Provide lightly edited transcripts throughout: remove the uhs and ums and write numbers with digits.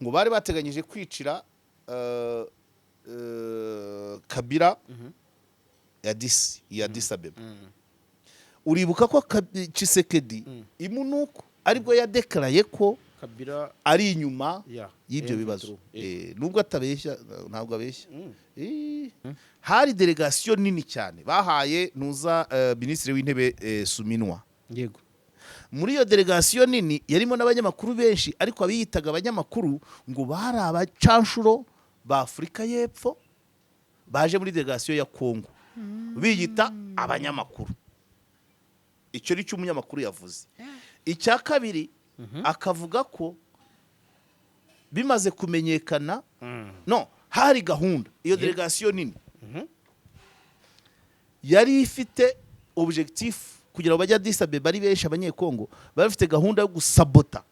Ngo bari bateganyije kwicira Kabila ya Addis Abeba. Uribuka ko Tshisekedi imunuko aribwo yadekaraye ko Kabila ari inyuma y'ibyo M23. bibazo. Nubwo atabeshya, ntabwo abeshya. Hari délégation nini cyane bahaye nuza minisitiri w'intebe Suminwa. Muri iyo délégation nini yarimo n'abanyamakuru benshi, ariko abiyitaga abanyamakuru ngo bari abacanshuro ba Afurika y'Epfo baje muri délégation ya Kongo biyita abanyamakuru. Icyo ni cyo umunyamakuru yavuze. Icya kabiri, akavuga ko bimaze kumenyekana, no hari gahunda, iyo délégation nini yari ifite objectif kugira ngo bajye Addis Abeba ari benshi. Abanyekongo bari bafite gahunda yo gusabota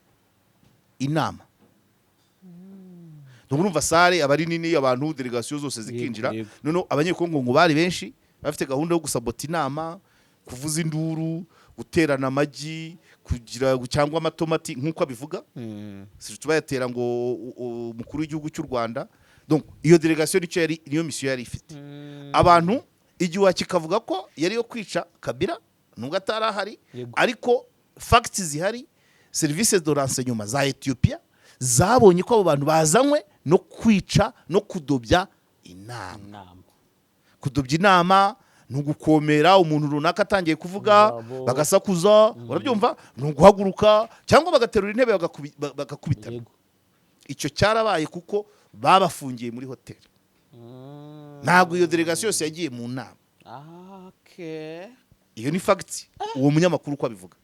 inama. Urumva salle aba ari nini, abantu, délégation zose zikinjira. Noneho Abanyekongo ngo bari benshi, bafite gahunda yo gusabota inama, kuvuza induru, guterana amagi kugira cyangwa amatomati nk'uko abivuga, si bayatera ngo umukuru w'igihugu cy'u Rwanda. Donc iyo délégation nicyo yari, niyo mission yari ifite. Abantu igihuha kikavuga ko yari yo kwica Kabila nubwo atari ahari. Ariko facts zihari, services de renseignement za Ethiopia zabonye ko abo bantu bazanywe no kwica no kudobya inama. Inama. Kudobya inama ni ugukomera umuntu runaka atangiye kuvuga, Ijambo. bagasakuza, urabyumva, ni uguhaguruka cyangwa bagaterura intebe bagakubitana. Icyo cyarabaye kuko babafungiye muri hoteli. Ntabwo iyo délégation yose yagiye mu nama. Iyo ni fact, uwo munyamakuru uko abivuga.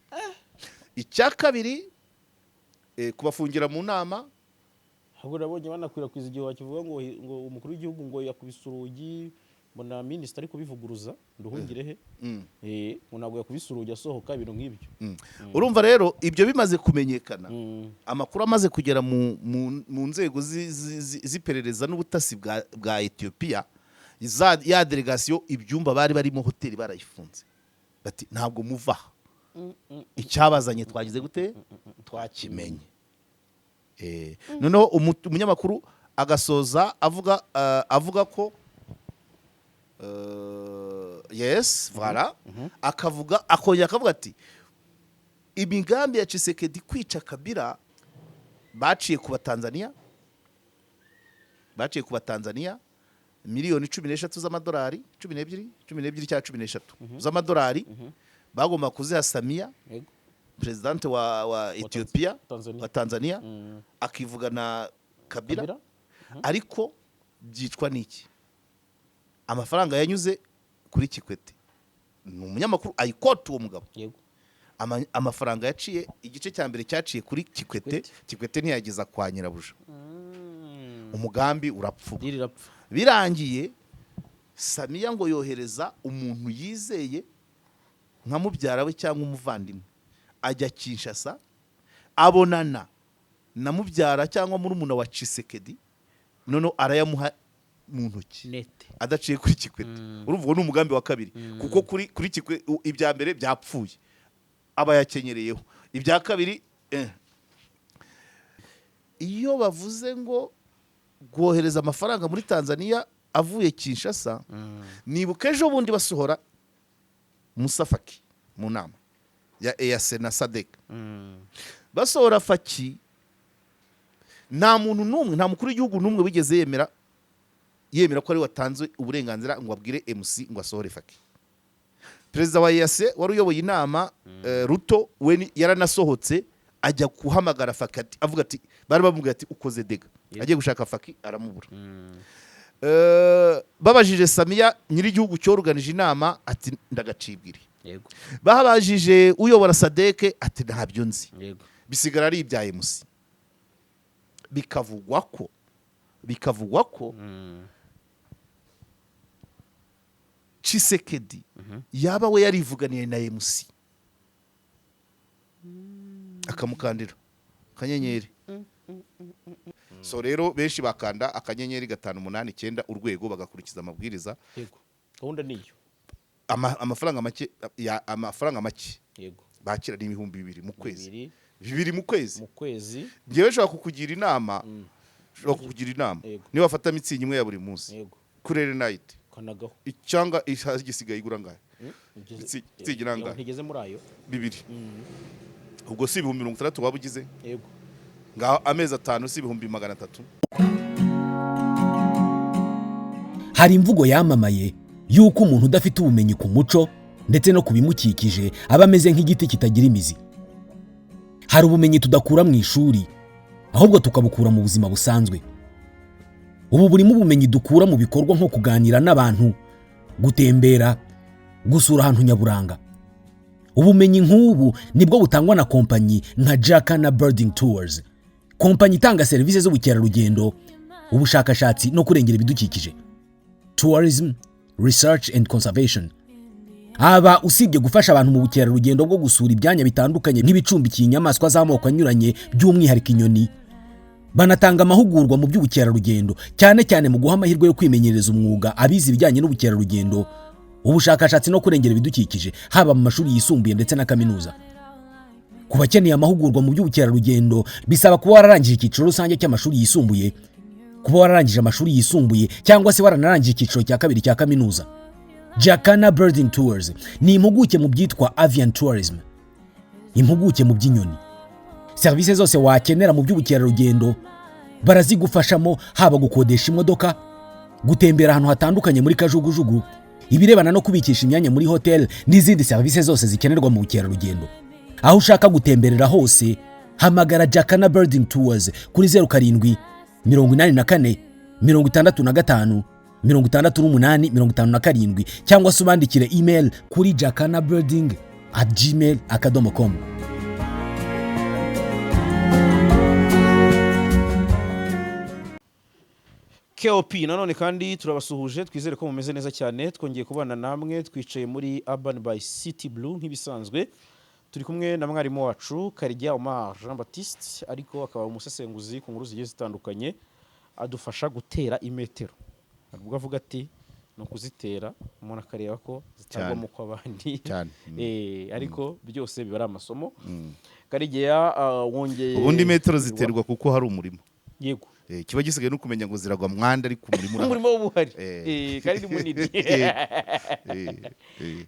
Icya kabiri, kubafungira mu nama. Ahubwo nabonye banakwirakwiza igihe wakivuga ngo umukuru w'igihugu ngo yakubise urugi, mbona minisitiri ari kubivuguruza nduhungire he. Ngo ntabwo yakubise urugi asohoka, ibintu nk'ibyo. Urumva rero ibyo bimaze kumenyekana, amakuru amaze kugera mu nzego z'iperereza n'ubutasi bwa Ethiopia, ya délégation ibyumba bari barimo, hoteli barayifunze, bati ntabwo muva aha, icyabazanye twagize gute? Twakimenye. Noneho umunyamakuru agasoza avuga ko yes, voilà, akavuga, akongera akavuga ati imigambi ya Tshisekedi kwica Kabila baciye ku Batanzania, baciye ku Batanzania miliyoni 13 z'amadolari, 12, 12 cyangwa 13 z'amadolari, bagomba kuziha Samia, présidente wa Ethiopia, Tanzania. wa Tanzania, akivugana Kabila. Kabila? Ariko byicwa n'iki? Amafaranga yanyuze kuri Kikwete. Ni umunyamakuru ayikota uwo mugabo. Amafaranga yaciye, igice cya mbere cyaciye kuri Kikwete. Kikwete. Kikwete ntiyageza kwa nyirabuja, umugambi urapfuba. Deal irapfa. Birangiye Samiya ngo yohereza umuntu yizeye nka mubyara we cyangwa umuvandimwe, ajya Kinshasa, abonana na mubyara cyangwa murumuna wa Tshisekedi, noneho arayamuha mu ntoki nete adaciye kuri Kikwete. Urumva uwo ni umugambi wa kabiri, kuko kuri Kikwete ibya mbere byapfuye, aba yakenyereyeho ibya kabiri. Iyo bavuze ngo kohereza amafaranga muri Tanzania avuye Kinshasa, nibuka ejo bundi basohora Musa Faki mu nama ya EAC na SADC, basohora Faki, nta muntu n'umwe, nta mukuru w'igihugu n'umwe wigeze yemera ko ari we watanze uburenganzira ngo abwire MC ngo asohore Faki. Perezida wa EAC wari uyoboye inama, Ruto, we yaranasohotse ajya guhamagara Faki, avuga ati, bari bamubwiye ati ukoze dégâts. Agiye gushaka Faki aramubura. Babajije Samiya nyir'igihugu cyoruganije inama, ati ndagacibwire. Babajije uyobora SADC, ati ntabyo nzi. Bisigara ari ibya MC. Bikavugwa ko Tshisekedi yaba we yarivuganiye na MC akamukandira akanyenyeri. So rero benshi bakanda *589# bagakurikiza amabwiriza. Yego, gahunda niyo. Amafaranga make ya, amafaranga make bakira ni 2000 mu kwezi. 2000. 2000 mu kwezi. Mu kwezi. Ngewe nshobora kukugira inama. Ushobora kukugira inama. Niba wafata Mützig imwe ya buri munsi kuri Night Kanagaho. Cyangwa igisigaye igura angahe? Mützig nangahe? Ntigeze muri ayo. Bibiri. Ubwo si 60,000 waba ugize? Yego. Ngaho amezi 5 si 300,000? Hari imvugo yamamaye y'uko umuntu udafite ubumenyi ku muco ndetse no ku bimukikije aba ameze nk'igiti kitagira imizi. Hari ubumenyi tudakura mu ishuri, ahubwo tukabukura mu buzima busanzwe. Ubu burimo ubumenyi dukura mu bikorwa nko kuganira n'abantu, gutembera, gusura ahantu nyaburanga. Ubumenyi nk'ubu nibwo butangwa na kompanyi nka Jacana Birding Tours, kompanyi itanga serivisi z'ubukerarugendo, ubushakashatsi no kurengera ibidukikije, tourism, research and conservation. Aba usibye gufasha abantu mu bukerarugendo bwo gusura ibyanya bitandukanye nk'ibicumbikiye inyamaswa z'amoko anyuranye, by'umwihariko inyoni, banatanga amahugurwa mu by'ubukerarugendo, cyane cyane mu guha amahirwe yo kwimenyereza umwuga abize ibijyanye n'ubukerarugendo, ubushakashatsi no kurengera ibidukikije, haba mu mashuri yisumbuye ndetse na kaminuza. Ku bakeneye amahugurwa mu by'ubukerarugendo, bisaba kuba wararangije icyiciro rusange cy'amashuri yisumbuye, kuba wararangije amashuri yisumbuye cyangwa se waranarangije icyiciro cya kabiri cya kaminuza. Jacana Birding Tours ni impuguke mu byitwa avian tourism, impuguke mu by'inyoni. Serivisi zose wakenera mu by'ubukerarugendo barazigufashamo, haba gukodesha imodoka, gutembera ahantu hatandukanye muri kajugujugu, ibirebana no kubikisha imyanya muri hoteli n'izindi serivisi zose zikenerwa mu bukerarugendo. Aho ushaka gutemberera hose, hamagara Jacana Birding Tours kuri 0784 65 68 57 cyangwa se ubandikire email kuri jacanabirding@gmail.com. KOP nanone kandi turabasuhuje, twizere ko mumeze neza cyane. Twongeye kubana namwe, twicaye muri Urban by City Blue nk'ibisanzwe. Turi kumwe na mwarimu wacu Karegeya Omar Jean Baptiste, ariko akaba umusesenguzi ku nkuru zigiye zitandukanye, adufasha gutera imetero. Hari ubwo avuga ati ni ukuzitera umuntu akareba ko zitagwamo kw'abandi. Cyane. Ariko byose biba ari amasomo. Karegeya, wongeye Ubundi metero ziterwa kuko hari umurima. Yego. Kiba gisigaye no kumenya ngo ziragwa mwanda, ariko umurima urahari. Umurimo w'ubuhari. Kandi ni munini.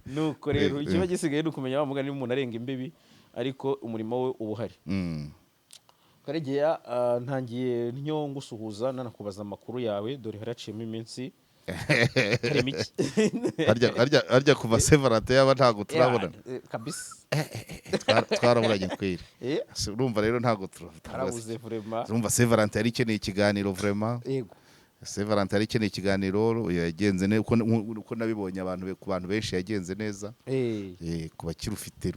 Nuko rero ikiba gisigaye ni ukumenya wa mugani umuntu arenga imbibi, ariko umurimo we uba uhari. Karegeya, ntangiye ntyo ngusuhuza nanakubaza amakuru yawe, dore haraciyemo iminsi hari mike. Harya kuva Saint Valentin yaba ntabwo turabonana. Kabisa. Twaraburanye kweri. Urumva rero ntabwo Harabuze vraiment. Urumva Saint Valentin yari ikeneye ikiganiro vraiment. Yego. Saint Valentin yari ikeneye ikiganiro, yagenze neza uko nabibonye abantu ku bantu benshi yagenze neza. Ku bakirufite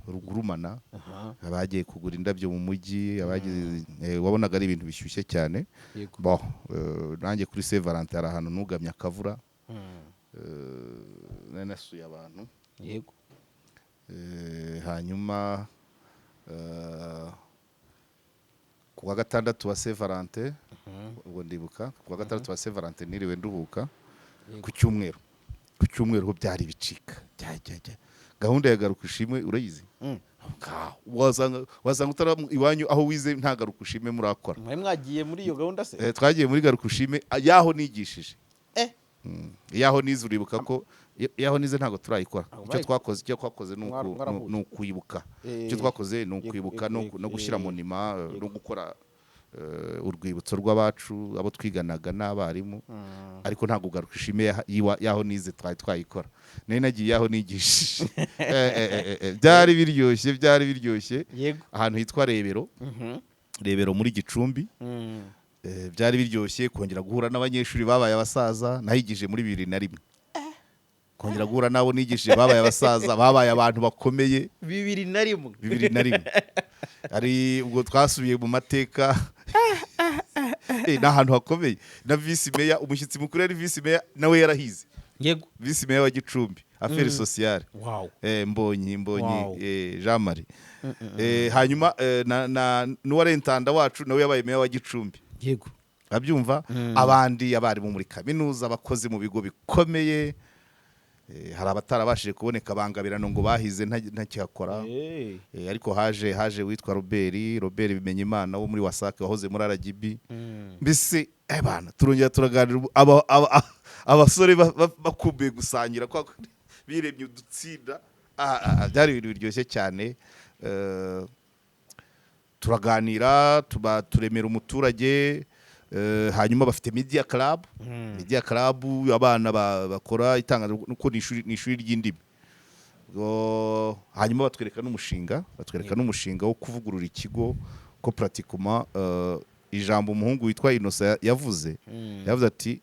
rugurumana, abagiye kugura indabyo mu mujyi, abagiye wabonaga ari ibintu bishyushye cyane. Bon, nanjye kuri Saint Valentin hari ahantu nugamye akavura. Nari nasuye abantu. Yego. Hanyuma ku wa gatandatu wa Saint Valentin, ubwo ndibuka ku wa gatandatu wa Saint Valentin niriwe nduhuka. Ku cyumweru ho byari bicika. Gahunda ya Garuka Ushimwe urayizi? Wasanga utara iwanyu aho wize nta Garuka Ushime murakora. Mwari mwagiye muri iyo gahunda se? Twagiye muri Garuka Ushime yaho nigishije. Yaho nize, uribuka ko yaho nize ntabwo turayikora. Icyo twakoze ni ukwibuka. Icyo twakoze ni ukwibuka no gushyira monima no gukora urwibutso rw'abacu abo twiganaga n'abarimu, ariko ntabwo Garuka Ushime yaho nize twari twayikora. Nari nagiye yaho nigishije. Byari biryoshye, byari biryoshye. Ahantu hitwa Rebero. Rebero muri Gicumbi. Byari biryoshye kongera guhura n'abanyeshuri babaye abasaza, nahigije muri 2001. Kongera guhura nabo nigishije babaye abasaza, babaye abantu bakomeye. 2001. 2001. Ari ubwo twasubiye mu mateka. N'ahantu hakomeye. Na vice mayor, umushyitsi mukuru yari vice mayor, nawe yarahize. Yego. Vice mayor wa Gicumbi, affaires sociales. Wow. Mbonyi Jean Marie. Hanyuma na n'uwarentanda wacu nawe yabaye mayor wa Gicumbi. Yego. Abyumva abandi abarimu muri kaminuza, abakozi mu bigo bikomeye. Hari abatarabashije kuboneka, bangabirano ngo bahize ntakihakora. Ariko haje witwa Robert Bimenyimana wo muri WASAC, wahoze muri RGB. Mbese bana, turongera turaganira, ubu abasore bakumbuye gusangira kwa biremye udutsinda. Byari ibintu biryoshye cyane. Turaganira, tuba turemera umuturage. Hanyuma bafite media club. Media club, abana bakora itangazamakuru, ni ishuri ry'indimi. Hanyuma batwereka n'umushinga wo kuvugurura ikigo, ko pratiquement ijambo umuhungu witwa Innocent yavuze ati: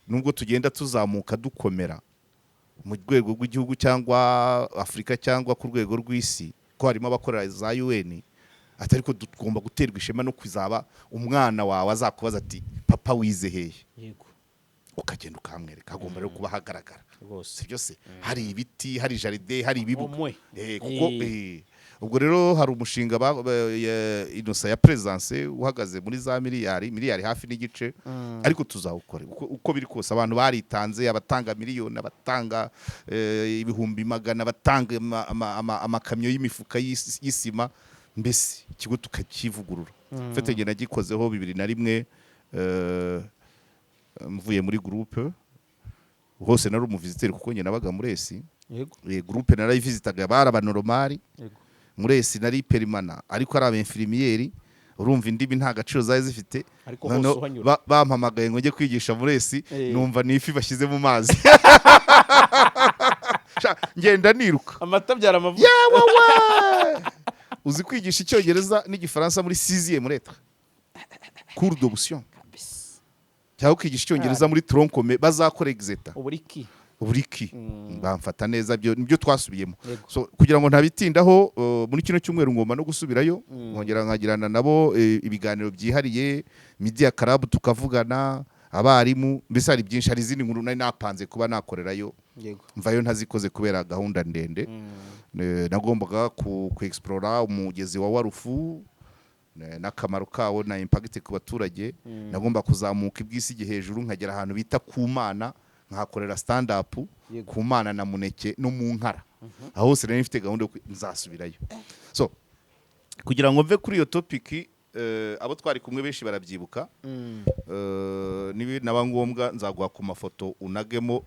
"Nubwo tugenda tuzamuka dukomera mu rwego rw'igihugu cyangwa Afurika cyangwa ku rwego rw'isi, ko harimo abakorera za UN, ati ariko tugomba guterwa ishema no kuzaba umwana wawe azakubaza ati: 'Papa, wize hehe?' Ukagenda ukamwereka. Hagomba rero kuba hagaragara, sibyo se? Hari ibiti, hari jardin, hari ibibuga." Omwe. Kuko ubwo rero hari umushinga Innocent ya presence uhagaze muri za miliyari, miliyari hafi n'igice, ariko tuzawukora uko biri kose. Abantu baritanze, abatanga miliyoni, abatanga ibihumbi 100, abatanga amakamyo y'imifuka y'isima, mbese ikigo tukakivugurura. Mfite njye nagikozeho 2001, mvuye muri groupe hose nari umuvisiteri, kuko njye nabaga muri ES. Groupe narayivizitaga, bari aba normale. Muri ES nari permanent, ariko ari aba infirmière, urumva indimi nta gaciro zari zifite. Ariko hose Noneho uhanyura. Bampamagaye ngo njye kwigisha muri ES, numva ni ifi bashyize mu mazi. Sha, ngenda niruka. Amata abyara amavuta. Yewe we, uzi kwigisha Icyongereza n'Igifaransa muri sixième lettre, cours d'option, cyangwa ukigisha Icyongereza muri tronc commun bazakora exeta? Uburiki. Buriki bamfata neza, byo nibyo twasubiyemo. So kugira ngo ntabitindaho, muri kino cyumweru ngomba no gusubirayo, nkongera nkagirana nabo ibiganiro byihariye, media club tukavugana, abarimu, mbese hari byinshi. Hari izindi nkuru nari napanze kuba nakorerayo, mvayo ntazikoze kubera gahunda ndende. Nagombaga ku explora umugezi wa Warufu n'akamaro kawo na impact ku baturage. Nagomba kuzamuka ibwisige hejuru, nkagera ahantu bita ku Mana, nkahakorera stand up. Ku Mana na Muneke no mu Nkara, aho hose nari mfite gahunda yo nzasubirayo. So kugira ngo mve kuri iyo topic, abo twari kumwe benshi barabyibuka. Nibi naba ngombwa nzaguha ku mafoto unagemo.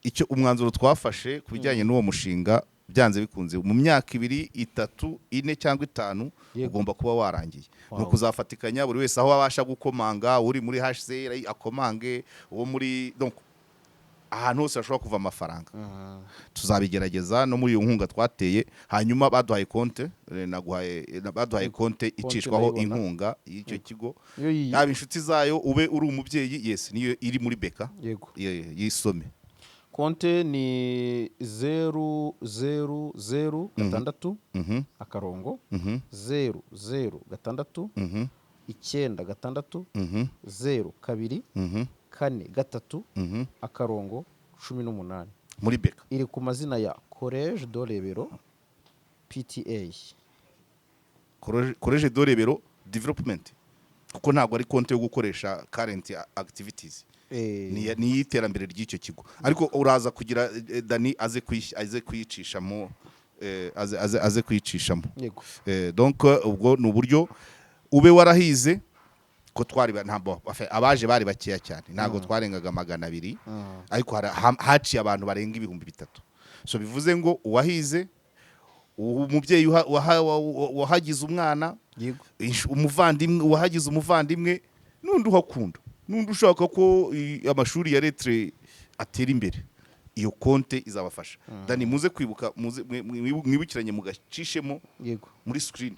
Icyo umwanzuro twafashe ku bijyanye n'uwo mushinga, byanze bikunze mu myaka 2, 3, 4 cyangwa 5 ugomba kuba warangiye. Ni ukuzafatikanya, buri wese aho abasha gukomanga, uri muri HCR akomange, uwo muri, donc ahantu hose hashobora kuva amafaranga tuzabigerageza, no muri iyo nkunga twateye. Hanyuma baduhaye konte, naguhaye, baduhaye konte icishwaho Ndayibona. inkunga y'icyo kigo. Iyo yiyi. Yaba inshuti zayo, ube uri umubyeyi, yes, niyo iri muri BK. Yisome. Konte ni 0006 akarongo 006 96 02 43 akarongo 18. Muri BK. Iri ku mazina ya Collège de Rebero PTA. Collège de Rebero Development, kuko ntabwo ari konti yo gukoresha current activities. Ni iy'iterambere ry'icyo kigo, ariko uraza kugira Dani aze kuyicishamo, aze kuyicishamo. Donc ubwo ni uburyo ube warahize ko twari ntabwo abaje bari bakeya cyane, ntabwo twarengaga 200, ariko haciye abantu barenga 3000. So bivuze ngo uwahize, umubyeyi wahagize umwana, umuvandimwe wahagize umuvandimwe, n'undi uhakunda, n'undi ushaka ko amashuri ya lettres atera imbere, iyo konte izabafasha. Dani, muze kwibuka, muze mwibukiranye mugacishemo muri screen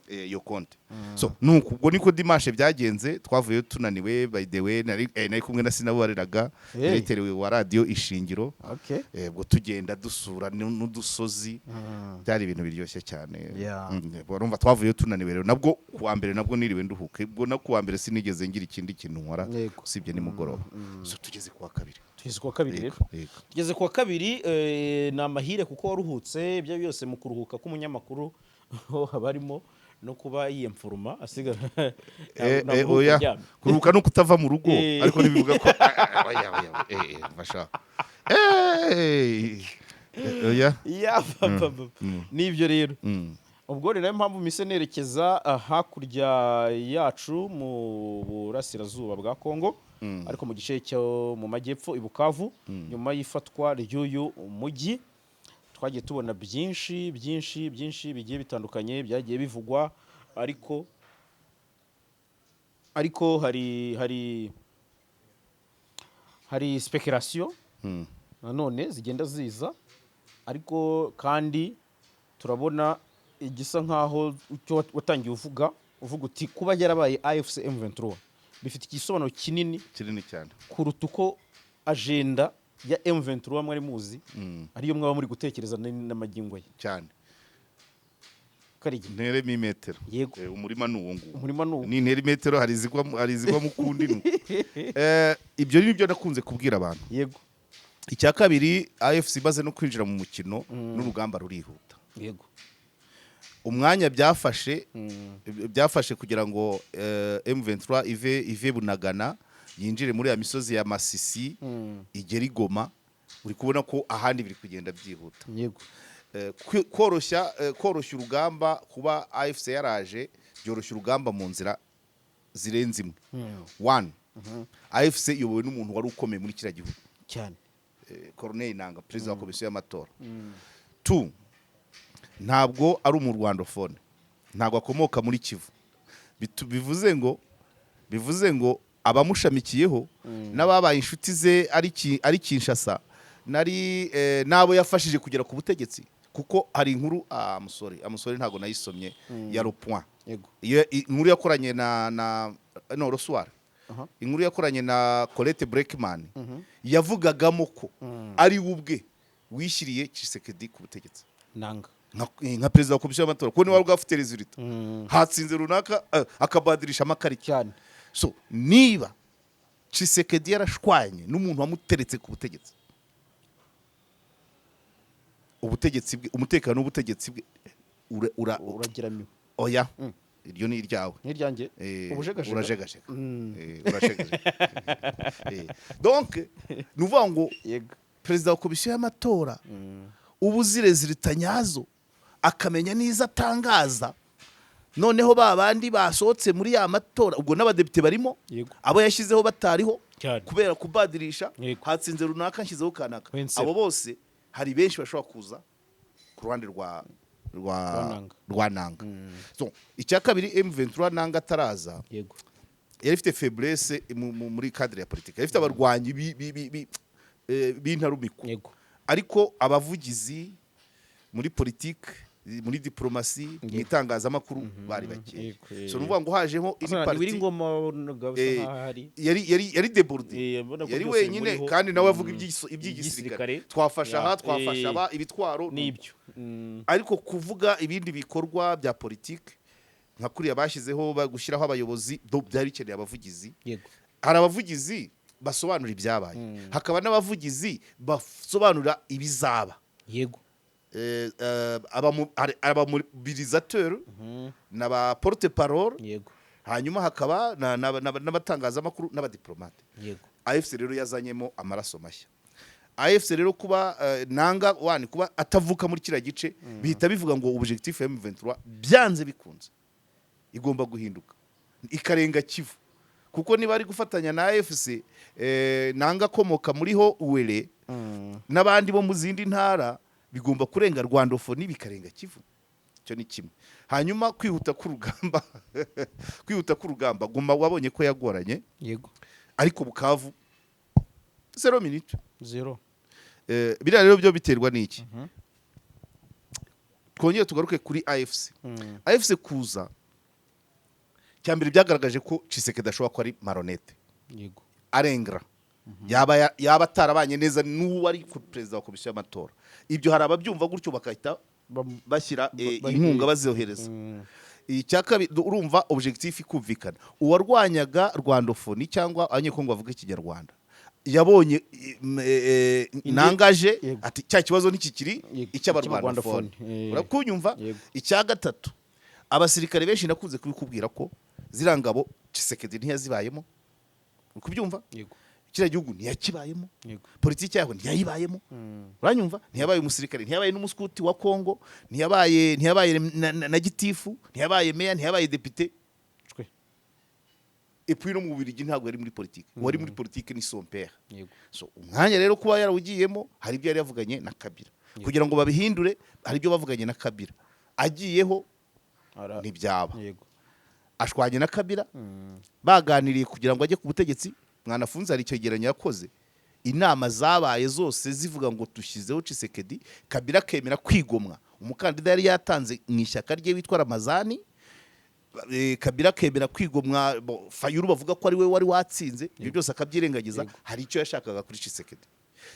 iyo konte. So nuko ubwo niko dimanche byagenze, twavuye tunaniwe. By the way, nari kumwe na Sinabareraga, directeur wa radio Ishingiro. Ubwo tugenda dusura n'udusozi, byari ibintu biryoshye cyane. Urumva twavuye tunaniwe rero, nabwo kuwa mbere nabwo niriwe nduhuke, ubwo no kuwa mbere sinigeze ngira ikindi kintu nkora usibye nimugoroba. So tugeze kuwa kabiri. Tugeze kuwa kabiri rero. Yego. Tugeze kuwa kabiri, ni amahire kuko waruhutse. Ibyo byose mu kuruhuka k'umunyamakuru ho haba harimo No kuba yiyemforoma asiga Eh, oya, kuruhuka no kutava mu rugo. Ariko ntibivuga ko oya, oya, fasha, oya. Ya papa, nibyo rero. Ubwo ni nayo mpamvu mise nerekeza hakurya yacu mu burasirazuba bwa Kongo, ariko mu gice cyo mu majyepfo i Bukavu. Nyuma y'ifatwa ry'uyu mujyi twagiye tubona byinshi byinshi byinshi bigiye bitandukanye byagiye bivugwa, ariko hari speculation nanone zigenda ziza. Ariko kandi turabona igisa nkaho icyo watangiye uvuga uti kuba yarabaye AFC M23 bifite igisobanuro kinini kinini cyane kuruta uko agenda ya M23 mwari muzi ariyo mwaba muri gutekereza n'amagingo ye. Cyane. Karigi. Nteremo imetero. Yego. Umurima ni uwo nguwo. Umurima ni uwo. Nintera imetero hari izigwa mu kundi ni uko. Ibyo ni byo nakunze kubwira abantu. Icya kabiri, AFC imaze no kwinjira mu mukino n'urugamba rurihuta. Umwanya byafashe kugira ngo M23 ive Bunagana yinjire muri ya misozi ya Masisi, igere i Goma, uri kubona ko ahandi biri kugenda byihuta. Koroshya urugamba, kuba AFC yaraje byoroshya urugamba mu nzira zirenze imwe. One, AFC iyobowe n'umuntu wari ukomeye muri kiriya gihugu, Corneille Nanga, perezida wa komisiyo y'amatora. Two, ntabwo ari umurwandophone, ntabwo akomoka muri Kivu. Bivuze ngo abamushamikiyeho n'ababaye inshuti ze ari Kinshasa nari n'abo yafashije kugera ku butegetsi, kuko hari inkuru, amusore amusore ntabwo nayisomye, ya Le Point. Iyo inkuru yakoranye na no Le Soir, inkuru yakoranye na Colette Braeckman, yavugagamo ko ari we ubwe wishyiriye Tshisekedi ku butegetsi. Nanga. Nka perezida wa komisiyo y'amatora, kuko niwe wari ufite résultat, hatsinze runaka, akabadirisha amakarita. So niba Tshisekedi yarashwanye n'umuntu wamuteretse ku butegetsi, ubutegetsi bwe, umutekano w'ubutegetsi bwe Urageramiwe. Oya, iryo ni iryawe. N'iryanjye. Ubujegajega. Urajegajega. Urajegajega. Donc ni ukuvuga ngo perezida wa komisiyo y'amatora uba uzi résultats nyazo, akamenya n'izo atangaza, noneho ba bandi basohotse muri ya matora, ubwo n'abadepite barimo, abo yashyizeho batariho kubera kubadirisha, hatsinze runaka nshyizeho kanaka. Wensero. Abo bose hari benshi bashobora kuza ku ruhande rwa Rwa Nanga. Rwa Nanga. So, icya kabiri, M23 Nanga ataraza yari ifite faiblesse muri cadre ya politique, yari ifite abarwanyi b'intarumikwa, ariko abavugizi muri politike, muri diplomasi, mu itangazamakuru bari bakeya. So ni ukuvuga ngo hajemo indi Asa, ni parti ngoma wabonaga bisa nkaho hari yari débordé. Mbona ko Yari byose wenyine bimuriho. kandi nawe avuga Iby'igisirikare. iby'igisirikare, twafasha aha, twafasha aba, ibitwaro. Nibyo. Ariko kuvuga ibindi bikorwa bya politike nka kuriya bashyizeho gushyiraho abayobozi byari bikeneye abavugizi. Hari abavugizi basobanura ibyabaye, hakaba n'abavugizi basobanura ibizaba. Hari abamobilisateur n'aba porte parole, hanyuma hakaba n'abatangazamakuru n'abadiplomate. AFC rero yazanyemo amaraso mashya. AFC rero kuba Nanga wani kuba atavuka muri kiriya gice, bihita bivuga ngo objectif ya M23 byanze bikunze igomba guhinduka ikarenga Kivu, kuko niba ari gufatanya na AFC, Nanga akomoka muri ho Uwere n'abandi bo mu zindi ntara, bigomba kurenga rwandophone bikarenga Kivu. Icyo ni kimwe. Hanyuma kwihuta k'urugamba, Goma wabonye ko yagoranye, ariko Bukavu 0 minute. Zero. Biriya rero byo biterwa n'iki? Twongere tugaruke kuri AFC. AFC kuza, cyambere byagaragaje ko Tshisekedi ashobora kuba ari marionnette, arengera yaba atarabanye neza n'uwo ari ku perezida wa komisiyo y'amatora. Ibyo hari ababyumva gutyo bagahita bashyira inkunga bazohereza. Icya kabiri, urumva objectif ikumvikana. Uwarwanyaga rwandophone cyangwa Abanyekongo bavuga Ikinyarwanda yabonye nangaje ati cya kibazo ntikikiri icy'abarwandophone. Icy'abarwandophone. Urakunyumva? Yego. Icya gatatu, Abasirikare benshi nakunze kubikubwira ko ziriya ngabo Tshisekedi ntiyazibayemo, uri kubyumva? Yego. Kiriya gihugu ntiyakibayemo. Politiki yaho ntiyayibayemo. Uranyumva? Ntiyabaye umusirikare, ntiyabaye n'umuskuti wa Kongo, ntiyabaye na gitifu, ntiyabaye meya, ntiyabaye depite. Cwe. Et puis no mu Bubiligi ntabwo yari muri politiki. Uwari muri politiki ni son père. So umwanya rero kuba yarawugiyemo, hari ibyo yari yavuganye na Kabila kugira ngo babihindure, hari ibyo bavuganye na Kabila agiyeho ntibyaba. Ashwanye na Kabila baganiriye kugira ngo ajye ku butegetsi. Mwanafunzi hari icyegeranyo yakoze, inama zabaye zose zivuga ngo dushyizeho Tshisekedi, Kabila akemera kwigomwa umukandida yari yatanze mu ishyaka rye witwa Ramazani. Kabila akemera kwigomwa Fayulu bavuga ko ari we wari watsinze, ibyo byose akabyirengagiza. Hari icyo yashakaga kuri Tshisekedi.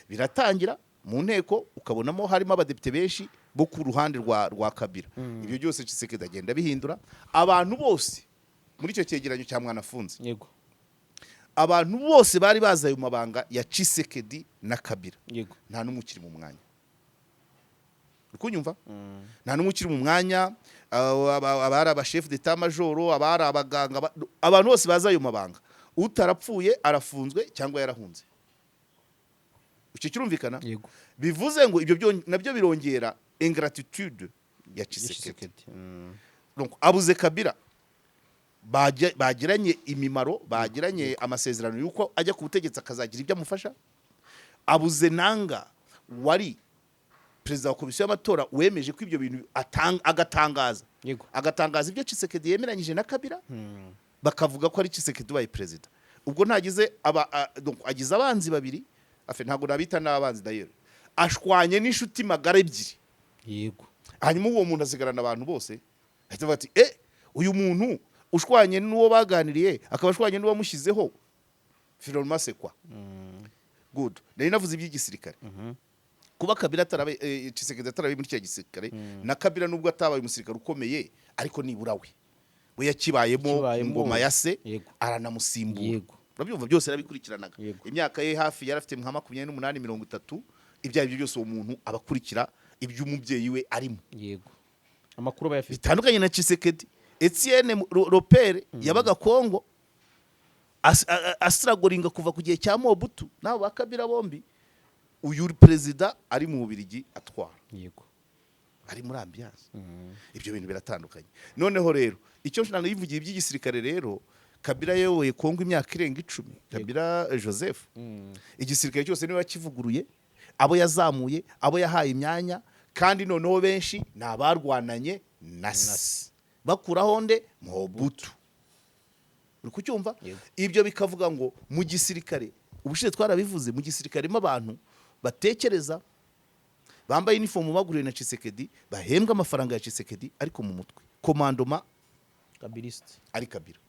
Biratangira mu nteko ukabonamo harimo abadepite benshi bo ku ruhande rwa Kabila. Ibyo byose Tshisekedi agenda abihindura. Abantu bose muri icyo cyegeranyo cya Mwanafunzi, abantu bose bari bazi ayo mabanga ya Tshisekedi na Kabila, nta n'umwe ukiri mu mwanya. Uri kunyumva? Nta n'umwe ukiri mu mwanya. Abari abashefu d'état major, abari abaganga, abantu bose bazi ayo mabanga, utarapfuye arafunzwe cyangwa yarahunze. Icyo kirumvikana? Yego. Bivuze ngo ibyo nabyo birongera ingratitude ya Tshisekedi. Tshisekedi. Donc abuze Kabila bagiranye imimaro, bagiranye amasezerano y'uko ajya ku butegetsi akazagira ibyo amufasha. Abuze Nanga wari perezida wa komisiyo y'amatora wemeje ko ibyo bintu agatangaza agatangaza ibyo Tshisekedi yemeranyije na Kabila, bakavuga ko ari Tshisekedi ubaye perezida. Ubwo ntagize aba donc agize abanzi babiri afe, ntabwo nabita n'abanzi d'ailleurs, ashwanye n'inshuti magara ebyiri. Hanyuma uwo muntu asigarana abantu bose ahita avuga ati: "Eh, uyu muntu ushwanye n'uwo baganiriye, akaba ashwanye n'uwamushyizeho, finalement c'est quoi?" Good. Nari navuze iby'igisirikare, kuba Kabila atarabe, Tshisekedi atarabe muri cya gisirikare, na Kabila nubwo atabaye umusirikare ukomeye, ariko nibura we yakibayemo. Kibayemo. Ingoma ya se aranamusimbura. Urabyumva? Byose yarabikurikiranaga. Imyaka ye hafi yari afite nka 28, 30, ibyo ari byo byose uwo muntu aba akurikira iby'umubyeyi we arimo. Yego, amakuru aba ayafite. Bitandukanye na Tshisekedi. Etienne Ropere yabaga Kongo asiragoringa kuva ku gihe cya Mobutu n'abo ba Kabila bombi. Uyu perezida ari mu Bubiligi atwara, ari muri ambiance. Ibyo bintu biratandukanye. Noneho rero icyo nshaka yivugiye iby'igisirikare rero, Kabila yayoboye Kongo imyaka irenga 10, Kabila Joseph. Igisirikare cyose niba kivuguruye, abo yazamuye, abo yahaye imyanya, kandi noneho benshi ni abarwananye na se bakuraho nde? Mobutu. Uri kucyumva? Yego. Ibyo bikavuga ngo mu gisirikare, ubushize twarabivuze, mu gisirikare harimo abantu batekereza bambaye inifomu baguriwe na Tshisekedi, bahembwa amafaranga ya Tshisekedi, ariko mu mutwe commandement Kabiliste. ari Kabila.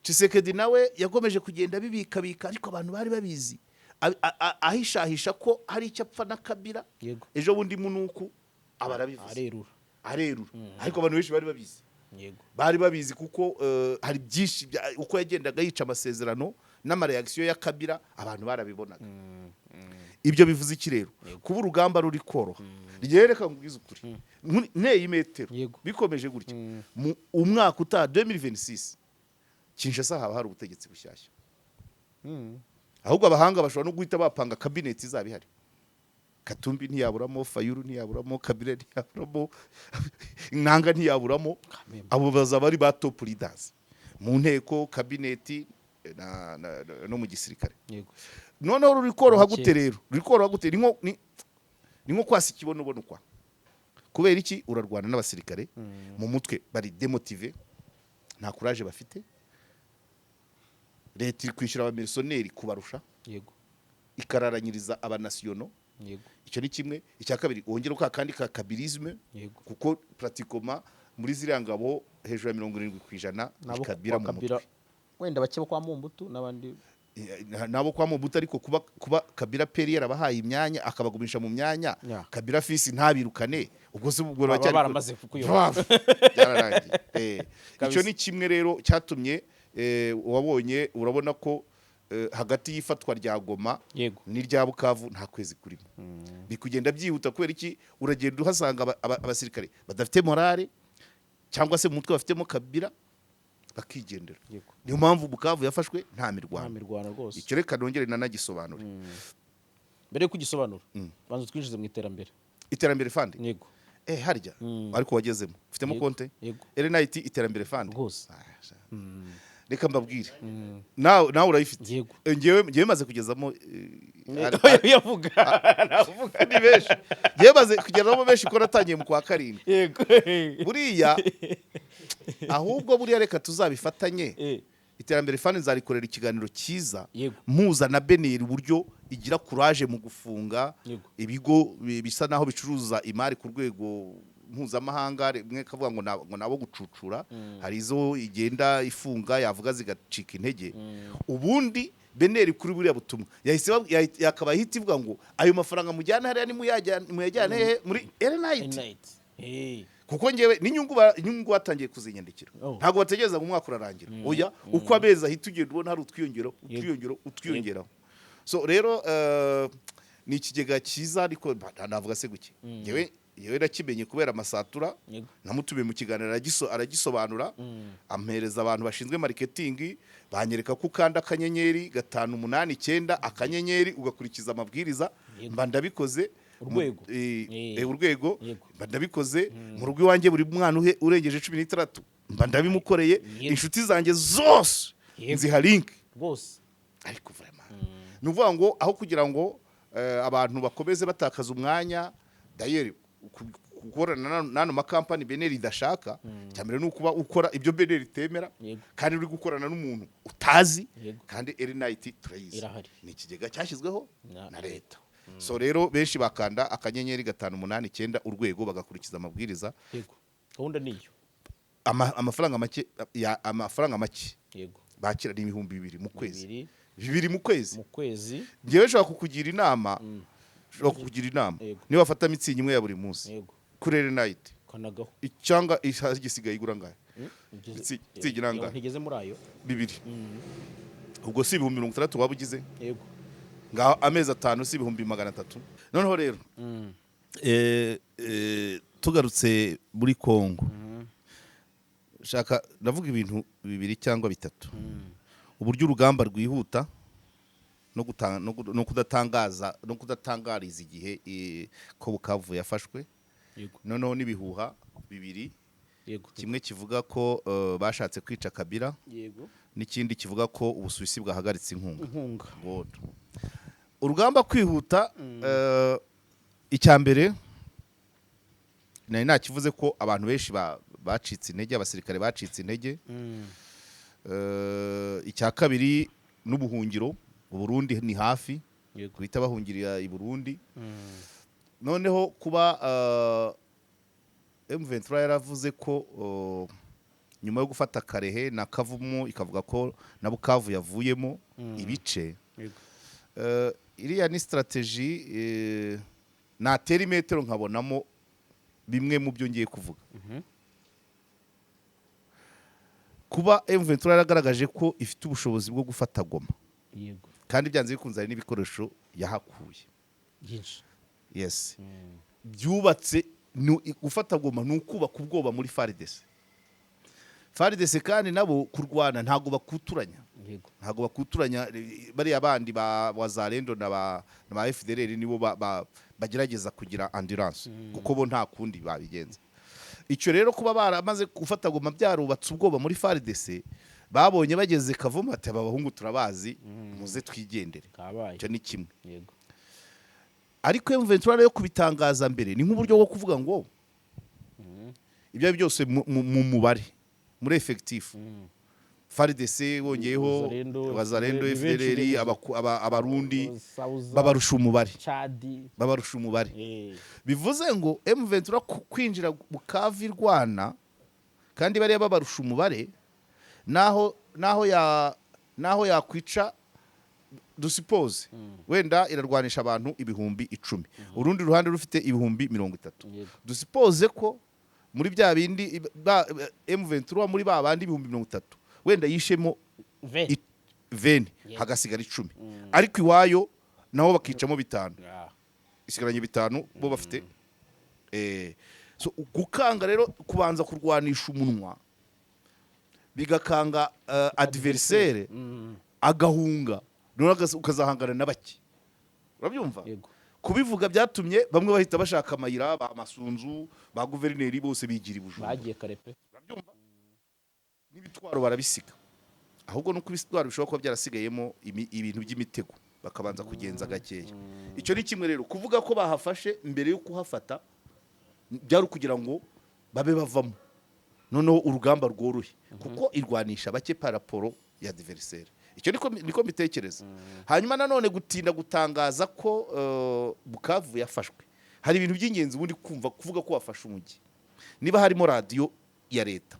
Tshisekedi nawe yakomeje kugenda bibikabika, ariko abantu bari babizi, ahishahisha ko hari icyo apfa na Kabila. Ejo bundi munuku aba arabivuze. Arerura. Arerura, ariko abantu benshi bari babizi. Bari babizi kuko hari byinshi uko yagendaga yica amasezerano n'ama réaction ya Kabila, abantu barabibonaga. Ibyo bivuze iki rero? Kuba urugamba ruri koroha, ryereka nkubwize ukuri, nteye imetero, bikomeje gutya, mu umwaka utaha 2026 Kinshasa haba hari ubutegetsi bushyashya. Ahubwo abahanga bashobora no guhita bapanga kabineti izaba ihari. Katumbi ntiyaburamo, Fayulu ntiyaburamo, Kabila ntiyaburamo, Nanga ntiyaburamo. Abo bazaba ari ba top leaders mu nteko, kabineti no mu gisirikare. Noneho ruri koroha gute rero? Ruri koroha gute? Ni nko kwasa ikibonobono kwa kubera iki? Urarwana n'abasirikare mu mutwe bari démotivés, nta courage bafite. Leta iri kwishyura aba mercenaires kubarusha, ikararanyiriza aba nationaux. Icyo ni kimwe. Icya kabiri, wongera ka kandi ka kabilisme, kuko pratiquement muri ziriya ngabo hejuru ya 70% ni Nabo Kabila kwa mu Kabila, mutwe. Wenda bake bo kwa Mobutu n'abandi. Nabo kwa Mobutu, ariko kuba Kabila père yarabahaye imyanya, akabagumisha mu myanya, Kabila fils ntabirukane, ubwo se ubwo Baba baramaze kuyoba. Byararangiye. Icyo ni kimwe rero cyatumye wabonye, urabona ko hagati y'ifatwa rya Goma n'irya Bukavu nta kwezi kurimo. Biri kugenda byihuta kubera iki? Uragenda uhasanga abasirikare badafite morale. Cyangwa se mu mutwe bafitemo Kabila, bakigendera. Niyo mpamvu Bukavu yafashwe nta Nta mirwano. mirwano rwose. Icyo reka nongere nanagisobanure. Mbere yo kugisobanura, banza twinjize mu iterambere. Iterambere Fund. Yego. Harya ariko wagezemo, ufitemo konte? Yego. RNIT Iterambere Fund. Rwose. Ah, sha. Reka mbabwire, nawe urayifite? Yego. Ngewe maze kugezamo Yavuga, navuga. Ni benshi, ngewe maze kugeramo benshi ko natangiye mu kwa karindwi. Buriya ahubwo, buriya reka tuzabifatanye. Iterambere Fund nzarikorera ikiganiro cyiza mpuza na BNR, uburyo igira courage mu gufunga ibigo bisa naho bicuruza imari ku rwego mpuzamahanga. Rimwe kavuga ngo ngo nabo gucucura, hari izo igenda ifunga, yavuga zigacika intege. Ubundi BNR kuri buriya butumwa yahise yakaba ihita ivuga ngo ayo mafaranga mujyana hariya muyajyane hehe? Muri RNIT. Night. Kuko ngewe n'inyungu inyungu batangiye kuzinyandikira. Ntabwo bategereza ngo umwaka urarangira, oya, uko amezi ahita ugenda ubona hari utwiyongero, utwiyongero, utwiyongeraho. So rero ni ikigega cyiza, ariko navuga se guke, ngewe nakimenye kubera amasatura. Namutumiye mu kiganiro, aragisobanura, ampereza abantu bashinzwe marketing, banyereka ko ukanda *589* ugakurikiza amabwiriza. Mba ndabikoze. Urwego. Urwego. Mba ndabikoze mu rugo iwanjye, buri mwana urengeje 16 mba ndabimukoreye. Inshuti zanjye zose nziha link. Ariko vraiment, ni ukuvuga ngo aho kugira ngo abantu bakomeze batakaza umwanya, d'ailleurs gukorana n'ano makampani BNR idashaka, icya mbere ni ukuba ukora ibyo BNR itemera kandi uri gukorana n'umuntu utazi. Kandi RNIT turayizi. Irahari. Ni ikigega cyashyizweho Na na leta. So rero benshi bakanda *589# bagakurikiza amabwiriza. Yego, gahunda niyo. Amafaranga make amafaranga make bakira ni 2000 mu kwezi. 2000. 2000 mu kwezi. Mu kwezi. Ngewe nshobora kukugira inama, nshobora kukugira inama. Niba wafata Mützig imwe ya buri munsi kuri RNIT Kanagaho. Cyangwa igisigaye igura angahe? Mützig nangahe? Ntigeze muri ayo. 2000, ubwo si 60,000 waba ugize? Yego. Ngaho amezi 5 si 300,000? Noneho rero tugarutse muri Kongo, shaka ndavuga ibintu bibiri cyangwa bitatu: uburyo urugamba rwihuta no kudatangaza no kudatangariza igihe ko Bukavu yafashwe. Noneho n'ibihuha bibiri, kimwe kivuga ko bashatse kwica Kabila, n'ikindi kivuga ko Ubusuwisi bwahagaritse inkunga. Inkunga. Good. Urugamba kwihuta, icya mbere nari nakivuze ko abantu benshi bacitse intege, abasirikare bacitse intege. Icya kabiri n'ubuhungiro, Uburundi ni hafi, guhita bahungirira i Burundi. Noneho kuba M23 yaravuze ko nyuma yo gufata Kalehe na Kavumu, ikavuga ko na Bukavu yavuyemo ibice. Iriya ni strategy, natera imetero nkabonamo bimwe mu byo ngiye kuvuga. Kuba M23 yaragaragaje ko ifite ubushobozi bwo gufata Goma, kandi byanze bikunze hari n'ibikoresho yahakuye Byinshi. Yes, byubatse. Gufata Goma ni ukubaka ubwoba muri FARDC. FARDC kandi nabo kurwana ntabwo bakuturanya. Ntabwo bakuturanya. Bariya bandi ba Wazalendo na ba FDLR nibo bagerageza kugira endurance, kuko bo nta kundi babigenza. Icyo rero, kuba baramaze gufata Goma byarubatse ubwoba muri FARDC, babonye bageze Kavumu ati: "Aba bahungu turabazi, muze twigendere." Kabaye. Icyo ni kimwe. Ariko M23 yo kubitangaza mbere ni nk'uburyo bwo kuvuga ngo ibyo ari byose mu mubare, muri effectif, FARDC wongeyeho Wazalendo, Wazalendo, ni benshi. FDLR, Benshi. Abarundi Sauza, babarusha umubare. Chadi. Babarusha umubare. Bivuze ngo M23 kwinjira Bukavu irwana kandi bariya babarusha umubare, naho yakwica, dusuppose wenda irarwanisha abantu 10,000, urundi ruhande rufite 30,000. Dusuppose ko muri bya bindi M23, muri ba bandi 30,000, wenda yishemo 20. 20, hagasigara 10, ariko iwayo nabo bakicamo 5, isigaranye 5, bo bafite. So gukanga rero, kubanza kurwanisha umunwa bigakanga adversaire agahunga, noneho ukazahangana na bake, urabyumva? Yego. Kubivuga byatumye bamwe bahita bashaka amayira, ba Masunzu, ba guverineri bose bigira i Bujumbura. Bagiye kare pe. Urabyumva? N'ibitwaro barabisiga, ahubwo nuko ibitwaro bishobora kuba byarasigayemo ibintu by'imitego, bakabanza kugenza gakeya. Icyo ni kimwe. Rero kuvuga ko bahafashe mbere yo kuhafata byari ukugira ngo babe bavamo, noneho urugamba rworohe, kuko irwanisha bake par rapport ya adversaire. Icyo niko mbitekereza. Hanyuma nanone gutinda gutangaza ko Bukavu yafashwe, hari ibintu by'ingenzi. Ubundi kumva kuvuga ko wafashe umujyi, niba harimo radiyo ya leta,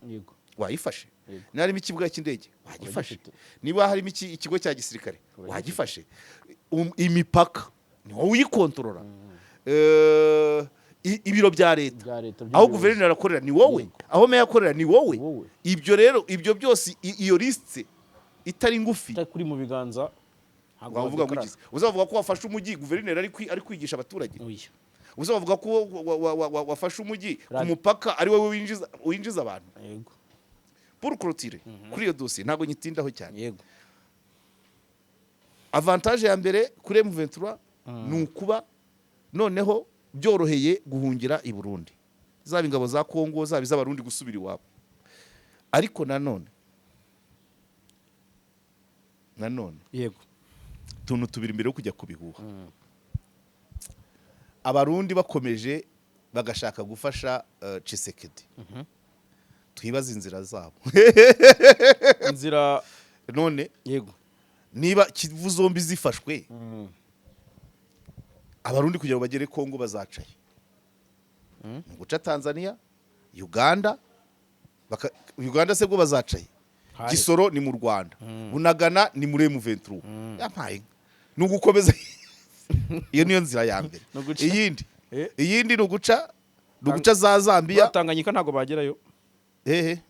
wayifashe. Niba harimo ikibuga cy'indege, wagifashe. Uragifite. Niba harimo ikigo cya gisirikare, wagifashe. Imipaka ni wowe uyikontorora. Ibiro bya leta, bya leta aho by'ubuyobozi. Guverineri akorera ni wowe, aho meya akorera ni wowe. Wowe. Ibyo rero, ibyo byose, iyo liste itari ngufi, itari kuri mu biganza, ntabwo wavuga ngo wadeclara. ugize, uzavuga ko wafashe umujyi guverineri ari kwigisha abaturage? Oya. Uzavuga ko wafashe umujyi ku mupaka ari wowe winjiza abantu? Pour clôturer kuri iyo dosiye, ntabwo nyitindaho cyane. Avantage ya mbere kuri M23 ni ukuba noneho byoroheye guhungira i Burundi, zaba ingabo za Kongo, zaba iz'Abarundi, gusubira iwabo. Ariko nanone utuntu tubiri mbere yo kujya kubihuha. Abarundi bakomeje bagashaka gufasha Tshisekedi, twibaze inzira zabo. Inzira? None niba Kivu zombi zifashwe, Abarundi kugira ngo bagere Kongo bazacaye ni guca Tanzania, Uganda, Uganda se bwo bazacaye? Hari. Gisoro ni mu Rwanda, Bunagana ni muri M23. Yampaye inka. Ni ugukomeza, iyo niyo nzira ya mbere. Ni uguca- Iyindi, iyindi ni uguca za Zambia. Tanganyika ntabwo bagerayo. Hehe?